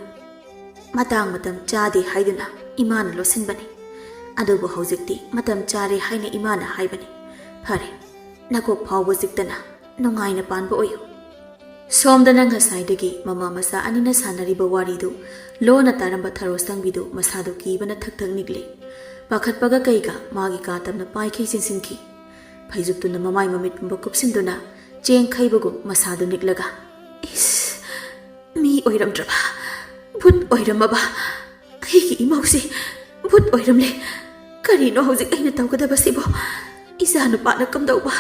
"ꯃꯇꯥꯡ ꯃꯇꯝ ꯆꯥꯗꯦ ꯍꯥꯏꯗꯨꯅ ꯏꯃꯥꯅ ꯂꯣꯠꯁꯤꯟꯕꯅꯤ꯫ ꯑꯗꯨꯕꯨ ꯍꯧꯖꯤꯛꯇꯤ ꯃꯇꯝ ꯆꯥꯔꯦ ꯍꯥꯏꯅ ꯏꯃꯥꯅ ꯍꯥꯏꯕꯅꯤ꯫ ꯐꯔꯦ, ꯅꯀꯣꯛ ꯐꯥꯎꯕ ꯆꯤꯛꯇꯅ ꯅꯨꯡꯉꯥꯏꯅ ꯄꯥꯟꯕ ꯑꯣꯏꯌꯨ꯫" ꯁꯣꯝꯗꯅ ꯉꯁꯥꯏꯗꯒꯤ ꯃꯃꯥ ꯃꯆꯥ ꯑꯅꯤꯅ ꯁꯥꯟꯅꯔꯤꯕ ꯋꯥꯔꯤꯗꯨ ꯂꯣꯟꯅ ꯇꯥꯔꯝꯕ ꯊꯔꯣ ꯁꯪꯕꯤꯗꯨ ꯃꯁꯥꯗꯨ ꯀꯤꯕꯅ ꯊꯛ ꯊꯛ ꯅꯤꯛꯂꯤ꯫ ꯄꯥꯈꯠꯄꯒ ꯀꯩꯒ ꯃꯥꯒꯤ ꯀꯥ ꯇꯝꯅ ꯄꯥꯏꯈꯩ ꯆꯦꯟꯁꯤꯟꯈꯤ꯫ ꯐꯩꯖꯨꯞꯇꯨꯅ ꯃꯃꯥꯏ ꯃꯃꯤꯠ ꯄꯨꯝꯕ ꯀꯨꯞꯁꯤꯟꯗꯨꯅ ꯆꯦꯡ ꯈꯩꯕꯒꯨꯝ ꯃꯁꯥꯗꯨ ꯅꯤꯛꯂꯒ, "ꯏꯁ, ꯃꯤ ꯑꯣꯏꯔꯝꯗ꯭ꯔꯕ, ꯚꯨꯠ ꯑꯣꯏꯔꯝꯃꯕ꯫ ꯑꯩꯒꯤ ꯏꯃꯧꯁꯤ ꯚꯨꯠ ꯑꯣꯏꯔꯝꯂꯦ꯫ ꯀꯔꯤꯅꯣ ꯍꯧꯖꯤꯛ ꯑꯩꯅ ꯇꯧꯒꯗꯕꯁꯤꯕꯣ? ꯏꯆꯥ ꯅꯨꯄꯥꯅ ꯀꯝꯗꯧꯕ?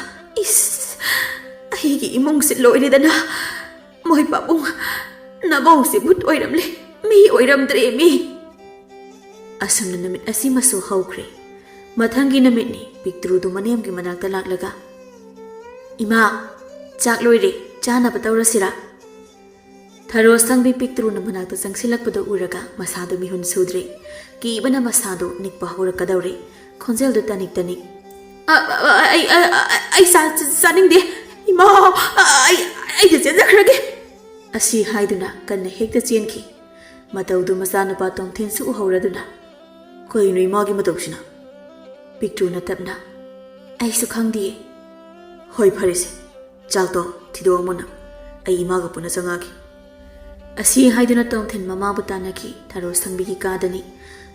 ꯏꯁ, ꯑꯩꯒꯤ ꯏꯃꯨꯡꯁꯤ ꯂꯣꯏꯔꯦꯗꯅ꯫ ꯃꯣꯏ ꯄꯥꯕꯨꯡ, ꯅꯃꯧꯁꯤ ꯚꯨꯠ ꯑꯣꯏꯔꯝꯂꯦ, ꯃꯤ ꯑꯣꯏꯔꯝꯗ꯭ꯔꯦ ꯃꯤ!" ꯑꯁꯨꯝꯅ ꯅꯨꯃꯤꯠ ꯑꯁꯤꯃꯁꯨ ꯍꯧꯈ꯭ꯔꯦ꯫ ꯃꯊꯪꯒꯤ ꯅꯨꯃꯤꯠꯅꯤ, ꯄꯤꯛꯇ꯭ꯔꯨꯗꯨ ꯃꯅꯦꯝꯒꯤ ꯃꯅꯥꯛꯇ ꯂꯥꯛꯂꯒ, "ꯏꯃꯥ, ꯆꯥꯛ ꯂꯣꯏꯔꯦ, ꯆꯥꯅꯕ ꯇꯧꯔꯁꯤꯔꯥ?" ꯊꯔꯣ ꯁꯪꯕꯤ ꯄꯤꯛꯇ꯭ꯔꯨꯅ ꯃꯅꯥꯛꯇ ꯆꯪꯁꯤꯜꯂꯛꯄꯗꯨ ꯎꯔꯒ ꯃꯁꯥꯗꯨ ꯃꯤꯍꯨꯟ ꯁꯨꯗ꯭ꯔꯦ꯫ ꯀꯤꯕꯅ ꯃꯁꯥꯗꯨ ꯅꯤꯛꯄ ꯍꯧꯔꯛꯀꯗꯧꯔꯦ꯫ ꯈꯣꯟꯖꯦꯜꯗꯨ ꯇꯅꯤꯛ ꯇꯅꯤꯛ, "ꯑ, ꯑ, ꯑ, ꯑꯩ, ꯑ, ꯑ, ꯑꯩ ꯆꯥ-, ꯆꯥ-, ꯆꯥꯅꯤꯡꯗꯦ꯫ ꯏꯃꯥ, ꯑ, ꯑꯩ, ꯑꯩꯗꯤ ꯆꯦꯟꯖꯈ꯭ꯔꯒꯦ!" ꯑꯁꯤ ꯍꯥꯏꯗꯨꯅ ꯀꯟꯅ ꯍꯦꯛꯇ ꯆꯦꯟꯈꯤ꯫ ꯃꯇꯧꯗꯨ ꯃꯆꯥꯅꯨꯄꯥ ꯇꯣꯝꯊꯤꯟꯁꯨ ꯎꯍꯧꯔꯗꯨꯅ, "ꯀꯩꯅꯣ ꯏꯃꯥꯒꯤ ꯃꯇꯧꯁꯤꯅ?" ꯄꯤꯛꯇ꯭ꯔꯨꯅ ꯇꯞꯅ, "ꯑꯩꯁꯨ ꯈꯪꯗꯤꯌꯦ꯫" "ꯍꯣꯏ, ꯐꯔꯦꯁꯦ, ꯆꯥꯛꯇꯣ ꯊꯤꯗꯣꯛꯑꯝꯃꯣ ꯅꯪ꯫ ꯑꯩ ꯏꯃꯥꯒ ꯄꯨꯟꯅ ꯆꯪꯉꯛꯑꯒꯦ꯫" ꯑꯁꯤ ꯍꯥꯏꯗꯨꯅ ꯇꯣꯝꯊꯤꯟ ꯃꯃꯥꯕꯨ ꯇꯥꯟꯅꯈꯤ꯫ ꯊꯔꯣ ꯁꯪꯕꯤꯒꯤ ꯀꯥꯗꯅꯤ꯫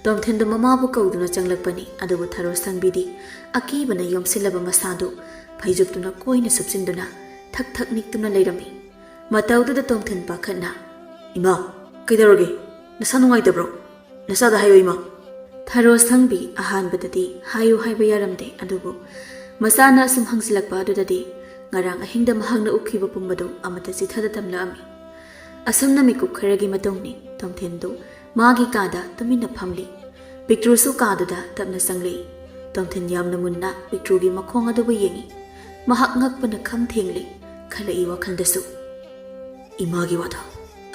ꯇꯣꯝꯊꯤꯟꯗꯨ ꯃꯃꯥꯕꯨ ꯀꯧꯗꯨꯅ ꯆꯪꯂꯛꯄꯅꯤ, ꯑꯗꯨꯕꯨ ꯊꯔꯣ ꯁꯪꯕꯤꯗꯤ ꯑꯀꯤꯕꯅ ꯌꯣꯝꯁꯤꯜꯂꯕ ꯃꯁꯥꯗꯨ ꯐꯩꯖꯨꯞꯇꯨꯅ ꯀꯣꯏꯅ ꯁꯨꯞꯆꯤꯟꯗꯨꯅ ꯊꯛ ꯊꯛ ꯅꯤꯛꯇꯨꯅ ꯂꯩꯔꯝꯃꯤ꯫ ꯃꯇꯧꯗꯨꯗ ꯇꯣꯝꯊꯤꯟ ꯄꯥꯈꯠꯅ, "ꯏꯃꯥ, ꯀꯩꯗꯧꯔꯒꯦ? ꯅꯁꯥ ꯅꯨꯡꯉꯥꯏꯇꯕ꯭ꯔꯣ? ꯅꯁꯥꯗ ꯍꯥꯏꯌꯣ, ꯏꯃꯥ꯫" ꯊꯔꯣ ꯁꯪꯕꯤ ꯑꯍꯥꯟꯕꯗꯗꯤ ꯍꯥꯏꯌꯨ ꯍꯥꯏꯕ ꯌꯥꯔꯝꯗꯦ, ꯑꯗꯨꯕꯨ ꯃꯆꯥꯅ ꯑꯁꯨꯝ ꯍꯪꯖꯤꯜꯂꯛꯄ ꯑꯗꯨꯗꯗꯤ ꯉꯔꯥꯡ ꯑꯍꯤꯡꯗ ꯃꯍꯥꯛꯅ ꯎꯈꯤꯕ ꯄꯨꯝꯕꯗꯨ ꯑꯃꯠꯇ ꯆꯤꯊꯗ ꯇꯝꯂꯛꯑꯝꯃꯤ꯫ ꯑꯁꯨꯝꯅ ꯃꯤꯀꯨꯞ ꯈꯔꯒꯤ ꯃꯇꯨꯡꯅꯤ, ꯇꯣꯝꯊꯤꯟꯗꯨ ꯃꯥꯒꯤ ꯀꯥꯗ ꯇꯨꯃꯤꯟꯅ ꯐꯝꯂꯤ꯫ ꯄꯤꯛꯇ꯭ꯔꯨꯁꯨ ꯀꯥꯗꯨꯗ ꯇꯞꯅ ꯆꯪꯂꯛꯏ꯫ ꯇꯣꯝꯊꯤꯟ ꯌꯥꯝꯅ ꯃꯨꯟꯅ ꯄꯤꯛꯇ꯭ꯔꯨꯒꯤ ꯃꯈꯣꯡ ꯑꯗꯨꯕꯨ ꯌꯦꯡꯏ꯫ ꯃꯍꯥꯛ ꯉꯛꯄꯅ ꯈꯝ ꯊꯦꯡꯂꯤ꯫ ꯈꯜꯂꯛꯏ ꯋꯥꯈꯜꯗꯁꯨ, "ꯏꯃꯥꯒꯤ ꯋꯥꯗꯣ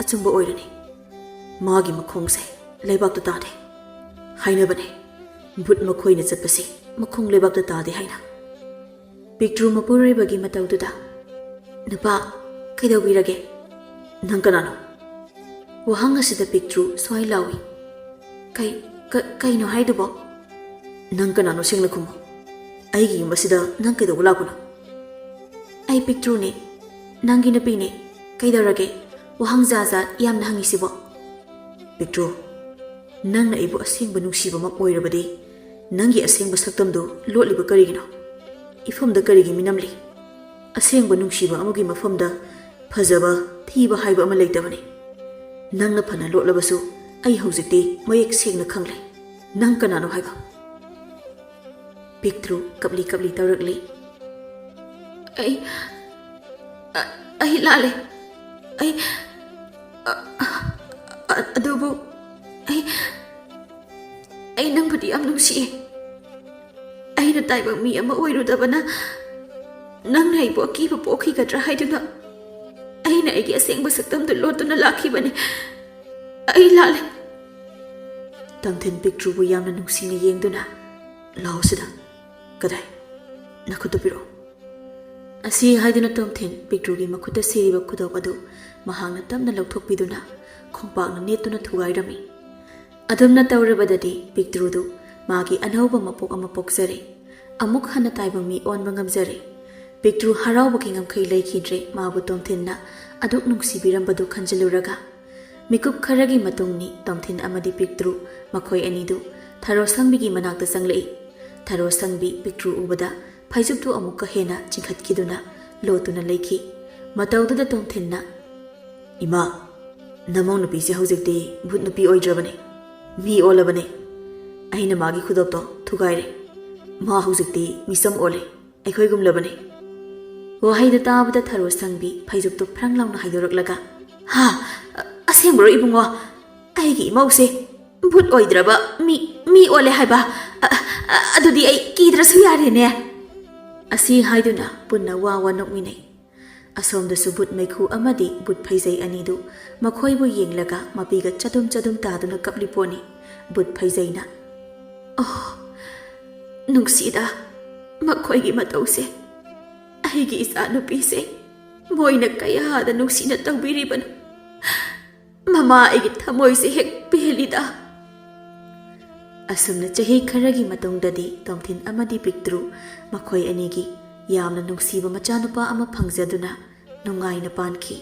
ꯑꯆꯨꯝꯕ ꯑꯣꯏꯔꯅꯤ꯫ ꯃꯥꯒꯤ ꯃꯈꯣꯡꯁꯦ ꯂꯩꯕꯥꯛꯇ ꯇꯥꯗꯦ꯫ ꯍꯥꯏꯅꯕꯅꯦ, ꯚꯨꯠ ꯃꯈꯣꯏꯅ ꯆꯠꯄꯁꯤ ꯃꯈꯣꯡ ꯂꯩꯕꯥꯛꯇ ꯇꯥꯗꯦ ꯍꯥꯏꯅ꯫" ꯄꯤꯛꯇ꯭ꯔꯨ ꯃꯄꯨꯔꯣꯏꯕꯒꯤ ꯃꯇꯧꯗꯨꯗ, "ꯅꯨꯄꯥ, ꯀꯩꯗꯧꯕꯤꯔꯒꯦ?" "ꯅꯪ ꯀꯅꯥꯅꯣ?" ꯋꯥꯍꯪ ꯑꯁꯤꯗ ꯄꯤꯛꯇ꯭ꯔꯨ ꯁ꯭ꯋꯥꯏ ꯂꯥꯎꯏ, "ꯀꯩ, ꯀ-, ꯀꯩꯅꯣ ꯍꯥꯏꯗꯨꯕꯣ?" "ꯅꯪ ꯀꯅꯥꯅꯣ ꯁꯦꯡꯅ ꯈꯨꯝꯃꯨ꯫ ꯑꯩꯒꯤ ꯌꯨꯝ ꯑꯁꯤꯗ ꯅꯪ ꯀꯩꯗꯧꯕ ꯂꯥꯛꯄꯅꯣ?" "ꯑꯩ ꯄꯤꯛꯇ꯭ꯔꯨꯅꯦ, ꯅꯪꯒꯤ ꯅꯨꯄꯤꯅꯦ꯫ ꯀꯩꯗꯧꯔꯒꯦ? ꯋꯥꯍꯪ ꯖꯥꯠ ꯖꯥꯠ ꯌꯥꯝꯅ ꯍꯪꯉꯤꯁꯤꯕꯣ?" "ꯄꯤꯛꯇ꯭ꯔꯨ, ꯅꯪꯅ ꯑꯩꯕꯨ ꯑꯁꯦꯡꯕ ꯅꯨꯡꯁꯤꯕꯃꯛ ꯑꯣꯏꯔꯕꯗꯤ, ꯅꯪꯒꯤ ꯑꯁꯦꯡꯕ ꯁꯛꯇꯝꯗꯨ ꯂꯣꯠꯂꯤꯕ ꯀꯔꯤꯒꯤꯅꯣ? ꯏꯐꯝꯗ ꯀꯔꯤꯒꯤ ꯃꯤꯅꯝꯂꯤ?" ꯑꯁꯦꯡꯕ ꯅꯨꯡꯁꯤꯕ ꯑꯃꯒꯤ ꯃꯐꯝꯗ ꯐꯖꯕ, ꯊꯤꯕ ꯍꯥꯏꯕ ꯑꯃ ꯂꯩꯇꯕꯅꯤ꯫ ꯅꯪꯅ ꯐꯅ ꯂꯣꯠꯂꯕꯁꯨ ꯑꯩ ꯍꯧꯖꯤꯛꯇꯤ ꯃꯌꯦꯛ ꯁꯦꯡꯅ ꯈꯪꯂꯦ꯫ ꯅꯪ ꯀꯅꯥꯅꯣ ꯍꯥꯏꯕ? ꯄꯤꯛꯇ꯭ꯔꯨ ꯀꯞꯂꯤ ꯀꯞꯂꯤ ꯇꯧꯔꯛꯂꯤ꯫ "ꯑꯩ, ꯑ-, ꯑꯩ ꯂꯥꯜꯂꯦ꯫ ꯑꯩ, ꯑ-, ꯑ-, ꯑꯗꯨꯕꯨ ꯑꯩ, ꯑꯩ ꯅꯪꯕꯨꯗꯤ ꯌꯥꯝ ꯅꯨꯡꯁꯤꯌꯦ꯫ ꯑꯩꯅ ꯇꯥꯏꯕꯪ ꯃꯤ ꯑꯃ ꯑꯣꯏꯔꯨꯗꯕꯅ ꯅꯪꯅ ꯑꯩꯕꯨ ꯑꯀꯤꯕ ꯄꯣꯛꯈꯤꯒꯗ꯭ꯔꯥ ꯍꯥꯏꯗꯨꯅ ꯑꯩꯅ ꯑꯩꯒꯤ ꯑꯁꯦꯡꯕ ꯁꯛꯇꯝꯗꯨ ꯂꯣꯠꯇꯨꯅ ꯂꯥꯛꯈꯤꯕꯅꯤ꯫ ꯑꯩ ꯂꯥꯜꯂꯦ꯫" ꯇꯣꯝꯊꯤꯟ ꯄꯤꯛꯇ꯭ꯔꯨꯕꯨ ꯌꯥꯝꯅ ꯅꯨꯡꯁꯤꯅ ꯌꯦꯡꯗꯨꯅ, "ꯂꯥꯛꯑꯣ ꯁꯤꯗ꯫ ꯀꯗꯥꯏ? ꯅꯈꯨꯠꯇꯨ ꯄꯤꯔꯛꯑꯣ꯫" ꯑꯁꯤ ꯍꯥꯏꯗꯨꯅ ꯇꯣꯝꯊꯤꯟ ꯄꯤꯛꯇ꯭ꯔꯨꯒꯤ ꯃꯈꯨꯠꯇ ꯁꯤꯔꯤꯕ ꯈꯨꯗꯣꯞ ꯑꯗꯨ ꯃꯍꯥꯛꯅ ꯇꯞꯅ ꯂꯧꯊꯣꯛꯄꯤꯗꯨꯅ ꯈꯣꯡꯄꯥꯛꯅ ꯅꯦꯠꯇꯨꯅ ꯊꯨꯒꯥꯏꯔꯝꯃꯤ꯫ ꯑꯗꯨꯝꯅ ꯇꯧꯔꯕꯗꯗꯤ ꯄꯤꯛꯇ꯭ꯔꯨꯗꯨ ꯃꯥꯒꯤ ꯑꯅꯧꯕ ꯃꯄꯣꯛ ꯑꯃ ꯄꯣꯛꯆꯔꯦ꯫ ꯑꯃꯨꯛ ꯍꯟꯅ ꯇꯥꯏꯕꯪ ꯃꯤ ꯑꯣꯟꯕ ꯉꯝꯖꯔꯦ꯫ ꯄꯤꯛꯇ꯭ꯔꯨ ꯍꯔꯥꯎꯕꯒꯤ ꯉꯝꯈꯩ ꯂꯩꯈꯤꯗ꯭ꯔꯦ, ꯃꯥꯕꯨ ꯇꯣꯝꯊꯤꯟꯅ ꯑꯗꯨꯛ ꯅꯨꯡꯁꯤꯕꯤꯔꯝꯕꯗꯨ ꯈꯟꯖꯤꯜꯂꯨꯔꯒ꯫ ꯃꯤꯀꯨꯞ ꯈꯔꯒꯤ ꯃꯇꯨꯡꯅꯤ ꯇꯣꯝꯊꯤꯟ ꯑꯃꯗꯤ ꯄꯤꯛꯇ꯭ꯔꯨ ꯃꯈꯣꯏ ꯑꯅꯤꯗꯨ ꯊꯔꯣꯁꯪꯕꯤꯒꯤ ꯃꯅꯥꯛꯇ ꯆꯪꯂꯛꯏ꯫ ꯊꯔꯣꯁꯪꯕꯤ ꯄꯤꯛꯇ꯭ꯔꯨ ꯎꯕꯗ ꯐꯩꯖꯨꯞꯇꯨ ꯑꯃꯨꯛꯀ ꯍꯦꯟꯅ ꯆꯤꯡꯈꯠꯈꯤꯗꯨꯅ ꯂꯣꯠꯇꯨꯅ ꯂꯩꯈꯤ꯫ ꯃꯇꯧꯗꯨꯗ ꯇꯣꯝꯊꯤꯟꯅ, "ꯏꯃꯥ, ꯅꯃꯧ ꯅꯨꯄꯤꯁꯦ ꯍꯧꯖꯤꯛꯇꯤ ꯚꯨꯠ ꯅꯨꯄꯤ ꯑꯣꯏꯗ꯭ꯔꯕꯅꯦ, ꯃꯤ ꯑꯣꯜꯂꯕꯅꯦ꯫ ꯑꯩꯅ ꯃꯥꯒꯤ ꯈꯨꯗꯣꯞꯇꯣ ꯊꯨꯒꯥꯏꯔꯦ꯫ ꯃꯥ ꯍꯧꯖꯤꯛꯇꯤ ꯃꯤꯁꯝ ꯑꯣꯜꯂꯦ, ꯑꯩꯈꯣꯏꯒꯨꯝꯂꯕꯅꯦ꯫" ꯋꯥꯍꯩꯗꯨ ꯇꯥꯕꯗ ꯊꯔꯣꯁꯪꯕꯤ ꯐꯩꯖꯨꯞꯇꯨ ꯐ꯭ꯔꯪ ꯂꯥꯎꯅ ꯍꯥꯏꯗꯣꯔꯛꯂꯒ, "ꯍꯥ? ꯑ-, ꯑꯁꯦꯡꯕꯔꯣ ꯏꯕꯨꯡꯉꯣ? ꯑꯩꯒꯤ ꯏꯃꯧꯁꯦ ꯚꯨꯠ ꯑꯣꯏꯗ꯭ꯔꯕ ꯃꯤ, ꯃꯤ ꯑꯣꯜꯂꯦ ꯍꯥꯏꯕ? ꯑ-, ꯑ-, ꯑꯗꯨꯗꯤ ꯑꯩ ꯀꯤꯗ꯭ꯔꯁꯨ ꯌꯥꯔꯦꯅꯦ?" ꯑꯁꯤ ꯍꯥꯏꯗꯨꯅ ꯄꯨꯟꯅ ꯋꯥ ꯋꯥ ꯅꯣꯛꯃꯤꯟꯅꯩ꯫ ꯑꯁꯣꯝꯗꯁꯨ ꯚꯨꯠ ꯃꯩꯈꯨ ꯑꯃꯗꯤ ꯚꯨꯠ ꯐꯩꯖꯩ ꯑꯅꯤꯗꯨ ꯃꯈꯣꯏꯕꯨ ꯌꯦꯡꯂꯒ ꯃꯄꯤꯒ ꯆꯗꯨꯝ ꯆꯗꯨꯝ ꯇꯥꯗꯨꯅ ꯀꯞꯂꯤ ꯄꯣꯠꯅꯤ꯫ ꯚꯨꯠ ꯐꯩꯖꯩꯅ, "ꯑꯣ, ꯅꯨꯡꯁꯤꯗ ꯃꯈꯣꯏꯒꯤ ꯃꯇꯧꯁꯦ꯫ ꯑꯩꯒꯤ ꯏꯆꯥ ꯅꯨꯄꯤꯁꯦ ꯃꯣꯏꯅ ꯀꯌꯥꯗ ꯅꯨꯡꯁꯤꯅ ꯇꯧꯕꯤꯔꯤꯕꯅꯣ꯫ ꯃꯃꯥ, ꯑꯩꯒꯤ ꯊꯃꯣꯏꯁꯦ ꯍꯦꯛ ꯄꯦꯜꯂꯤꯗ꯫" ꯑꯁꯨꯝꯅ ꯆꯍꯤ ꯈꯔꯒꯤ ꯃꯇꯨꯡꯗꯗꯤ ꯇꯣꯝꯊꯤꯟ ꯑꯃꯗꯤ ꯄꯤꯛꯇ꯭ꯔꯨ ꯃꯈꯣꯏ ꯑꯅꯤꯒꯤ ꯌꯥꯝꯅ ꯅꯨꯡꯁꯤꯕ ꯃꯆꯥꯅꯨꯄꯥ ꯑꯃ ꯐꯪꯖꯗꯨꯅ ꯅꯨꯡꯉꯥꯏꯅ ꯄꯥꯟꯈꯤ꯫